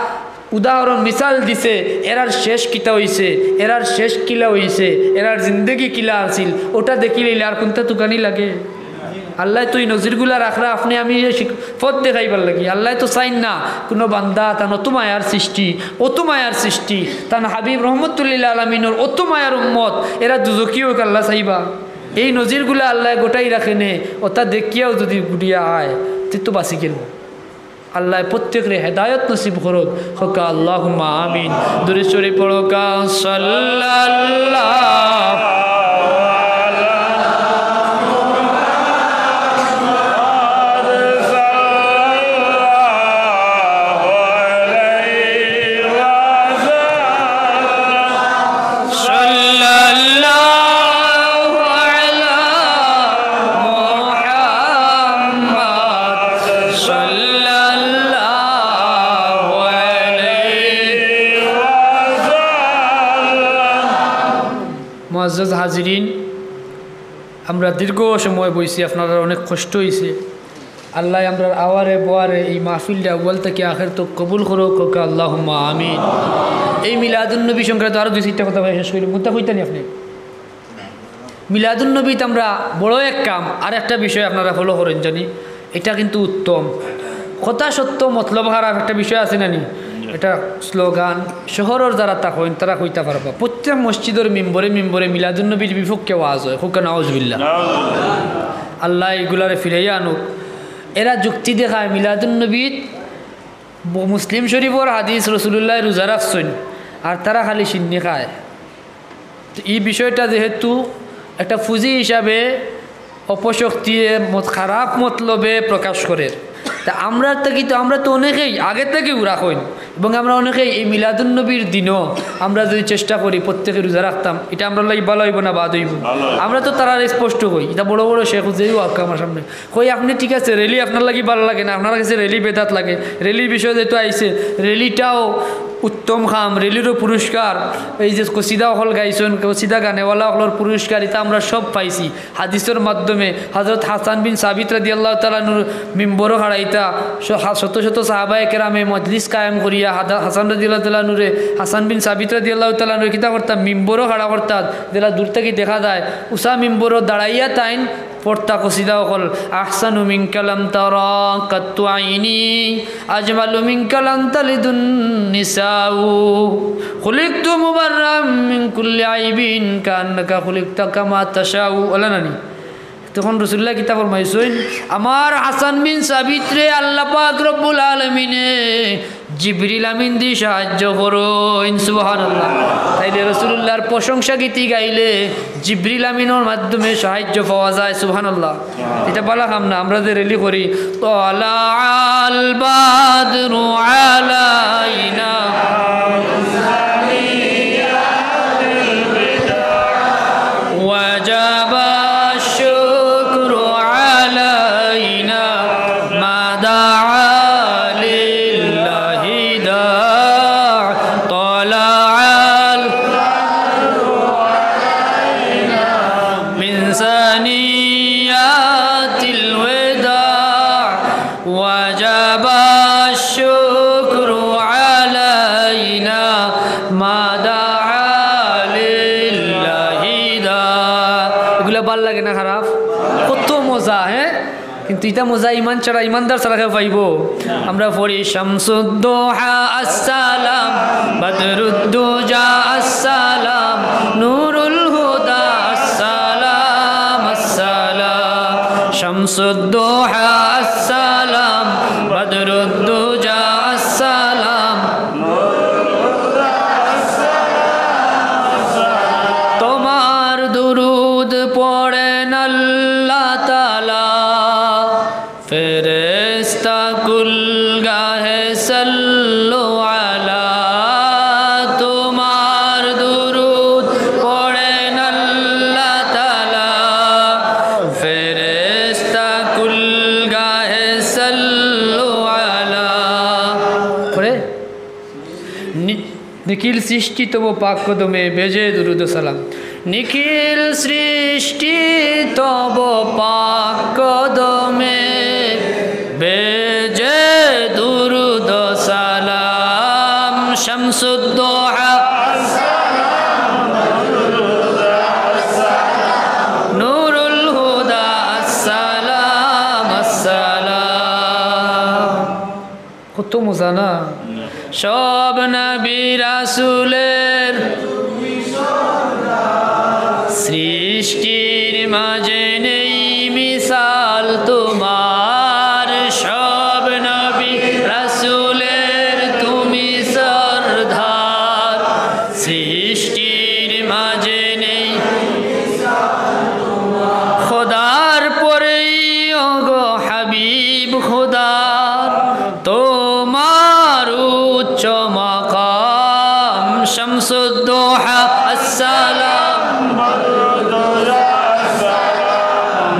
উদাহরণ মিসাল দিছে, এরার শেষ কিতা অইছে, এরার শেষ কিলা অইছে, এরার জিন্দেগি কিলা আছিল, ওটা দেখিলাইলে আর কুনটা তুকানি লাগে? আল্লায় তো ই নজিরগুলা রাখরা আপনে আমি শিক-, পথ দেখাইবার লাগি। আল্লায় তো চাইন না কুনু বান্দা তান অত মায়ার সৃষ্টি, অত মায়ার সৃষ্টি, তান হাবিব রহমতুল্লিল আলামিনর অত মায়ার উম্মত, এরা দুজখি অউক আল্লায় চাইবা? এই নজিরগুলা আল্লায় গোটাই রাখে নে, ওটা দেখিয়াও যুদি গুড়িয়া আয়, তে তো বাঁচি গেল। আল্লায় প্রত্যেকরে হেদায়ত নসিব করউক। কউক্কা আল্লাহুম্মা আমিন। দুরূদ শরীফ পড়উক্কা। সাল্লাল্লাহু আলা মুহাম্মাদ সাল্লাল্লাহু আলাইহি ওয়াসাল্লাম। সাল্লাল্লাহু আলা মুহাম্মাদ সাল্লাল্লাহু আলাইহি ওয়াসাল্লাম। মুআজ্জাজ হাজিরিন, আমরা দীর্ঘ সময় বইছি, আপনারার অনেক কষ্ট অইছে। আল্লায় আমরার আওয়ারে বওয়ারে এই মাহফিলটা আউয়াল থাকি আখের তক কবুল করউক, কউক্কা আল্লাহুম্মা আমিন। এই মিলাদুন্নবী সংক্রান্ত আরো দুই চাইরটা কথা কইয়া শেষ করি। মুদ্দা কইতা নি আপনে? মিলাদুন্নবীত আমরা বড় এক কাম, আর একটা বিষয় আপনারা follow করইন জানি, এটা কিন্তু উত্তম। কথা সত্য, মতলব খারাপ একটা বিষয় আছে না নি? এটা স্লোগান, শহরর যারা থাকইন, তারা কইতা পারবা। প্রত্যেক মসজিদর মিম্বরে মিম্বরে মিলাদুন্নবীর বিপক্ষে ওয়াজ অয়। কউক্কা নাউজুবিল্লাহ। আল্লায় ইগুলারে ফিরাইয়া আনুক। এরা যুক্তি দেখায় মিলাদুন্নবীত ব-, মুসলিম শরীফর হাদিস, রসুলুল্লায় রোজা রাখছইন, আর তারা খালি শিন্নি খায়। তো ই বিষয়টা যেহেতু একটা পুঁজি হিসাবে অপশক্তিয়ে মত-, খারাপ মতলবে প্রকাশ করের। তা আমরার থাকি তো, আমরা তো অনেকেই আগে থাকি উরা কইন, এবং আমরা অনেকেই এই মিলাদুন্নবীর দিনও আমরা যুদি চেষ্টা করি প্রত্যেকে রোজা রাখতাম, ইটা আমরার লাগি ভালা অইবো না বাদ অইবো? ভালা অইবো। আমরা তো তারারে স্পষ্ট কই, ইটা বড় বড় শেখ যেও আউক আমার সামনে, কই, আপনে ঠিক আছে, rally আপনার লাগি ভালা লাগে না, আপনার কাছে rally বেদাত লাগে, rally-র বিষয় যেহেতু আইছে, rally-টাও উত্তম কাম, রেলিরও পুরস্কার, এই যে কসিদা অকল গাইছইন, কসিদা গানেওয়ালা অকলর পুরস্কার, ইতা আমরা সব পাইছি হাদিসর মাধ্যমে। হযরত হাসান বিন সাবিত রাদিয়াল্লাহু তাআলা আনহুর মিম্বরো খাড়াইতা, শ-, হা-, শত শত সাহাবায়ে কেরামে মজলিস কায়েম করিয়া হাদা-, হাসান রাদিয়াল্লাহু তাআলা আনহুরে, হাসান বিন সাবিত রাদিয়াল্লাহু তাআলা আনহুরে কিতা করতা, মিম্বরো খাড়া করতা, যেলা দূর থাকি দেখা যায়, উচা মিম্বরো দাঁড়াইয়া তাইন পড়তা কসিদা অকল, "আহসানু মিনকা লাম তারা কাত্তু আইনি, আজমালু মিনকা লাম তালিদুন নিসাউ, খুলিকতু মুবাররাম মিন কুল্লি আইবিন, কান্নাকা খুলিকতা কামা তাশাউ।" অলা নানি? তখন রাসুলুল্লায় কিতা ফরমাইছইন, "আমার হাসান বিন সাবিতরে আল্লাহ পাক রব্বুল আলামিনে জিবরিল আমিন দি সাহায্য করইন।" সুবহানাল্লাহ। তাইলে রাসুলুল্লাহর প্রশংসা গীতি গাইলে জিবরিল আমিনর মাধ্যমে সাহায্য পাওয়া যায়। সুবহানাল্লাহ। ইটা বালা কাম না, আমরা যে রেলি করি, "তালাআল বাদরু আলাইনা, ওয়াজাবাশ শুকরু আলাইনা, মা দাআ লিল্লাহি দাআ, তালাআল মিন সানিয়াতিল ওয়াদাআ, ওয়াজাবাশ শুকরু আলাইনা, মা দাআ লিল্লাহি দাআ।" এগুলা বালা লাগে না? খারাপ? কত মজা, হ্যাঁ? কিন্তু ইটা মজা ইমান ছাড়া, ইমানদার ছাড়া কেউ পাইবো? আমরা পড়ি, "শামসুদ্দোহা আসসালাম, বদরুদ্দুজা আসসালাম, নুরুল হুদা আসসালাম, আসসালাম।" শামসুদ্দোহা আসসালাম, বদরুদ্দুজা আসসালাম। তোমার দুরুদ পড়েন আল্লাহ তাআলা, ফেরেশতা কুল গাহে সাল্লু আলা। তোমার দুরুদ পড়েন আল্লাহ তাআলা, ফেরেশতা কুল গাহে সাল্লু আলা। পড়ে? নি-, নিখিল সৃষ্টি তব পাক কদমে বেজে দুরুদ সালাম। নিখিল সৃষ্টি তব পাক কদমে বেজে দুরুদ সালাম। শামসুদ্দোহা, নুরুল হুদা আসসালাম, আসসালাম। কত মজা না? সব নবী রাসূলের সৃষ্টির মাঝে নেই মিসাল তোমার। সব নবী রাসূলের তুমি সর্দার, সৃষ্টির মাঝে নেই। খোদার পরেই ওগো হাবিব খোদার, তোমার উচ্চ মাকাম। শামসুদ্দোহা আসসালাম,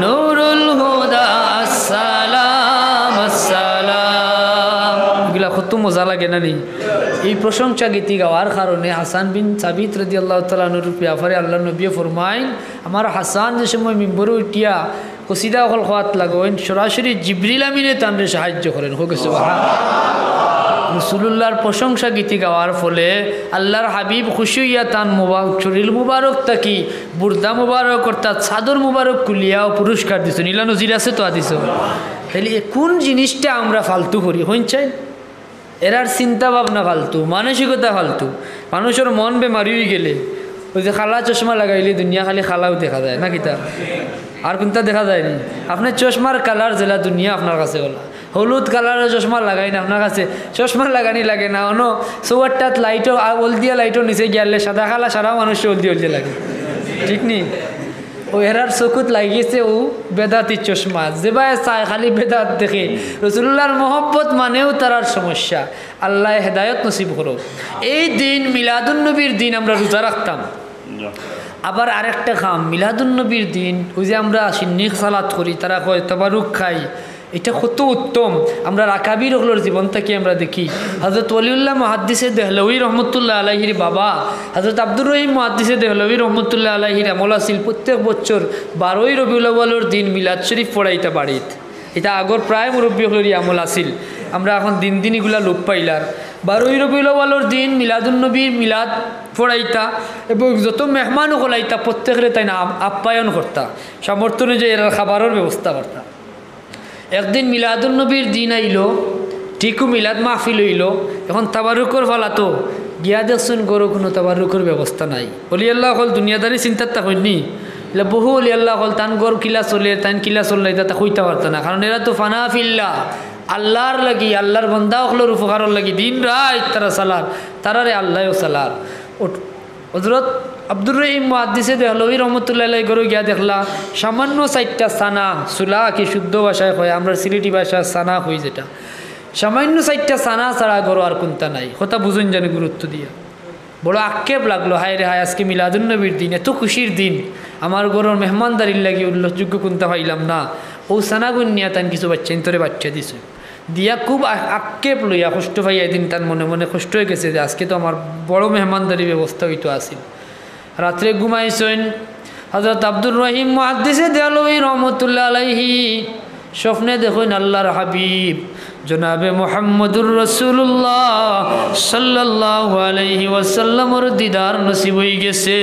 নুরুল হুদা আসসালাম, আসসালাম। এগুলা কত মজা লাগে না নি? এই প্রশংসা গীতি গাওয়ার কারণে হাসান বিন সাবিত রাদিয়াল্লাহু তাআলা আনহুর ব্যাপারে আল্লাহর নবী ফরমাইন, আমার হাসান যে সময় মিম্বরো উঠিয়া কসিদা অকল কওয়াত লাগইন, সরাসরি জিবরিল আমিনে তানরে সাহায্য করইন। কও সুবহানাল্লাহ। রাসূলুল্লাহর প্রশংসা গীতি গাওয়ার ফলে আল্লাহর হাবিব খুশি অইয়া তান মুবা-, শরীল মুবারক থাকি বুর্দা মুবারক অর্থাৎ চাদর মুবারক খুলিয়াও পুরস্কার দিছইন। ইলা নজির আছে তো হাদিসো। তাইলে এ কোন জিনিসটা আমরা ফালতু করি, কইন চাই? এরার চিন্তা ভাবনা ফালতু, মানসিকতা ফালতু। মানুষর মন বেমারি অইগেলে, ওই যে কালা চশমা লাগাইলে দুনিয়া খালি কালাউ দেখা যায়, না কিতা? আর কুনতা দেখা যায়নি? আপনে চশমার কালার যেলা দুনিয়া আপনার কাছে অলা। হলুদ কালারর চশমা লাগাইন আপনার কাছে, চশমা লাগানি লাগে না, অনো চৌয়াট্টাত লাইটও, আ, হলদিয়া লাইটও নিচে গিয়ালে সাদা কালা সারা মানুষ হলদি হলদি লাগে, ঠিক নি? ও এরার চকুত লাগিছে ও বেদাতি চশমা, যেবায় চায় খালি বেদাত দেখে। রাসূলুল্লাহর মহব্বত মানেও তারার সমস্যা। আল্লায় হেদায়ত নসিব করো। এই দিন মিলাদুন নবীর দিন আমরা রোজা রাখতাম। আবার আরেকটা কাম, মিলাদুন নবীর দিন ওই যে আমরা শিন্নি সালাত করি, তারা কয় তবারুক খাই, ইটা কত উত্তম। আমরার আকাবির অকলর জীবন থাকি আমরা দেখি, হযরত ওয়ালিউল্লাহ মুহাদ্দিসে দেহলভী রহমতুল্লাহ আলাইহির বাবা হযরত আব্দুর রহিম মুহাদ্দিসে দেহলভী রহমতুল্লাহ আলাইহির আমল আছিল প্রত্যেক বছর বারোই রবিউল আউয়ালর দিন মিলাদ শরীফ পড়াইতা বাড়িত। ইটা আগর প্রায় মুরব্বী অকলরই আমল আছিল। আমরা এখন দিন দিন ইগুলা লোপ পাইলার। বারোই রবিউল আউয়ালর দিন মিলাদুন নবীর মিলাদ পড়াইতা এবং যত মেহমান অকল আইতা প্রত্যেকরে তাইন আম-, আপ্যায়ন করতা, সামর্থ্য অনুযায়ী এরার খাবারর ব্যবস্থা করতা। একদিন মিলাদুন নবীর দিন আইলো, ঠিকউ মিলাদ মাহফিল অইলো। এখন তাবারুকর ফালাতো গিয়া দেখছইন ঘরো কুনু তাবারুকর ব্যবস্থা নাই। অলি আল্লাহ অকল দুনিয়াদারি চিন্তাত থাকইন নি। ইলা বহু অলি আল্লাহ অকল তান ঘর কিলা চলের, তাইন কিলা চলরা, ইতা তা কইতা পারতা না, কারণ এরা তো ফানা ফিল্লাহ, আল্লাহর লাগি, আল্লাহর বান্দা অকলর উপকারর লাগি দিন রাইত তারা চালার, তারারে আল্লায়ও চালার। হযরত আব্দুর রহিম মুহাদ্দিসে দেহলভী রহমতুল্লাহ আলাইহি ঘরো গিয়া দেখলা, সামান্য চাইরটা ছানা, চুলা কি শুদ্ধ ভাষায় কয়, আমরার সিলেটি ভাষায় ছানা কই যেটা, সামান্য চাইরটা ছানা ছাড়া ঘরো আর কুন্তা নাই। কথা বুঝইন জানি গুরুত্ব দিয়া। বড় আক্ষেপ লাগলো, হায় রে হায়, আজকে মিলাদুন নবীর দিন, এত খুশির দিন, আমার ঘরর মেহমানদারির লাগি উল্লেখযোগ্য কুন্তা পাইলাম না। অউ ছানাগুইন নিয়া তাইন কিছু বাইচ্চাইন্তরে বাইচ্চা দিছে, দিয়া খুব আ-, আক্ষেপ লইয়া কষ্ট পাইয়া এদিন তান মনে মনে কষ্ট অইগেছে যে আজকে তো আমার বড় মেহমানদারি ব্যবস্থা অইতো আছিল। রাত্রে ঘুমাইছইন হযরত আব্দুর রহিম মুহাদ্দিসে দেহলভী রহমতুল্লাহ আলাইহি, স্বপ্নে দেখইন আল্লাহর হাবিব জনাবে মুহাম্মদুর রাসূলুল্লাহ সাল্লাল্লাহু আলাইহি ওয়াসাল্লামর দিদার নসিব অইগেছে।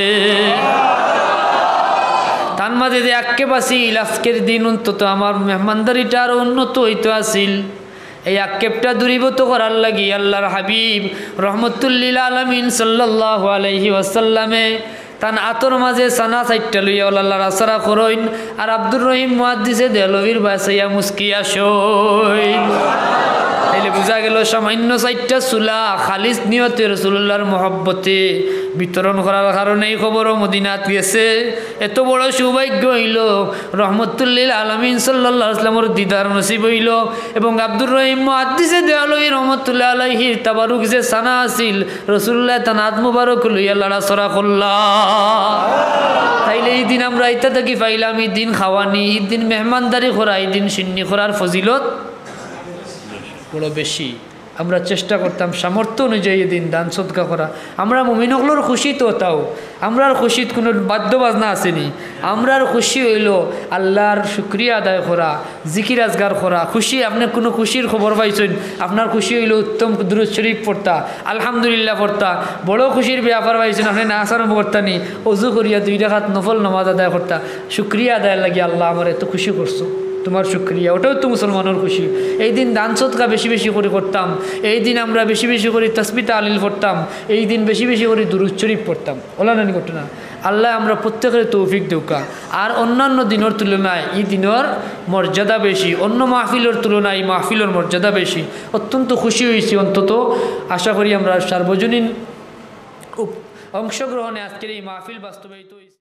তান মাঝে যে আক্ষেপ আছিল, আজকের দিন অন্তত আমার মেহমানদারিটা আরো উন্নত অইতো আছিল। এই আক্ষেপটা দূরীভূত করার লাগি আল্লাহর হাবিব রহমতুল্লিল আলামিন সাল্লাল্লাহু আলাইহি ওয়াসাল্লামে তান আতর মাঝে ছানা চাইরটা লইয়া অউলা লাড়াচাড়া করইন, আর আব্দুর রহিম মুহাদ্দিসে দেহলভীর বায় চাইয়া মুস্কি আসইন। তাইলে বুঝা গেল সামান্য চাইরটা চুলা খালিস নিয়তে রাসূলুল্লাহর মহব্বতে বিতরণ করার কারণে এই খবরও মদিনাত গেছে। এত বড় সৌভাগ্য অইলো, রহমতুল্লিল আলামিন সাল্লাল্লাহু আলাইহি ওয়াসাল্লামর দিদার নসিব অইলো। এবং আব্দুর রহিম মুহাদ্দিসে দেহলভী রহমতুল্লাহ আলাইহির তাবারুক যে ছানা আছিল, রাসূলুল্লাহ তান আত মুবারক লইয়া লাড়াচাড়া করলা। তাইলে ই দিন আমরা ইতা থাকি পাইলাম, ই দিন খাওয়ানি, ই দিন মেহমানদারি করা, ই দিন শিন্নি করার ফজিলত বড় বেশি। আমরা চেষ্টা করতাম সামর্থ্য অনুযায়ী ই দিন দান সদকা করা। আমরা মুমিন অকলর খুশি তো তাও, আমরার খুশিত কুনু বাদ্য বাজনা আছে নি। আমরার খুশি অইলো আল্লাহর শুকরিয়া আদায় করা, জিকির আজগার করা। খুশি, আপনে কুনু খুশির খবর পাইছইন, আপনার খুশি অইলো উত্তম দুরূদ শরীফ পড়তা, আলহামদুলিল্লাহ পড়তা। বড় খুশির ব্যাপার পাইছইন, আপনে নাচ আরম্ভ করতা নি, অজু করিয়া দুই রাকাত নফল নামাজ আদায় করতা। শুকরিয়া আদায়র লাগি, আল্লাহ আমারে এত খুশি করছো, তুমার শুকরিয়া, ওটাও তো মুসলমানর খুশি। এই দিন দান সদকা বেশি বেশি করি করতাম, এই দিন আমরা বেশি বেশি করি তাসবিহ তাহলিল পড়তাম, এই দিন বেশি বেশি করি দুরূদ শরীফ পড়তাম। অলা নানি ঘটনা? আল্লাহ আমরা প্রত্যেকরে তৌফিক দেউকা। আর অন্যান্য দিনর তুলনায় ই দিনর মর্যাদা বেশি, অন্য মাহফিলর তুলনায় ই মাহফিলর মর্যাদা বেশি। অত্যন্ত খুশি অইছি। অন্তত আশা করি আমরা সার্বজনীন উপ-, অংশগ্রহণে আজকের এই মাহফিল বাস্তবায়িত অইছে।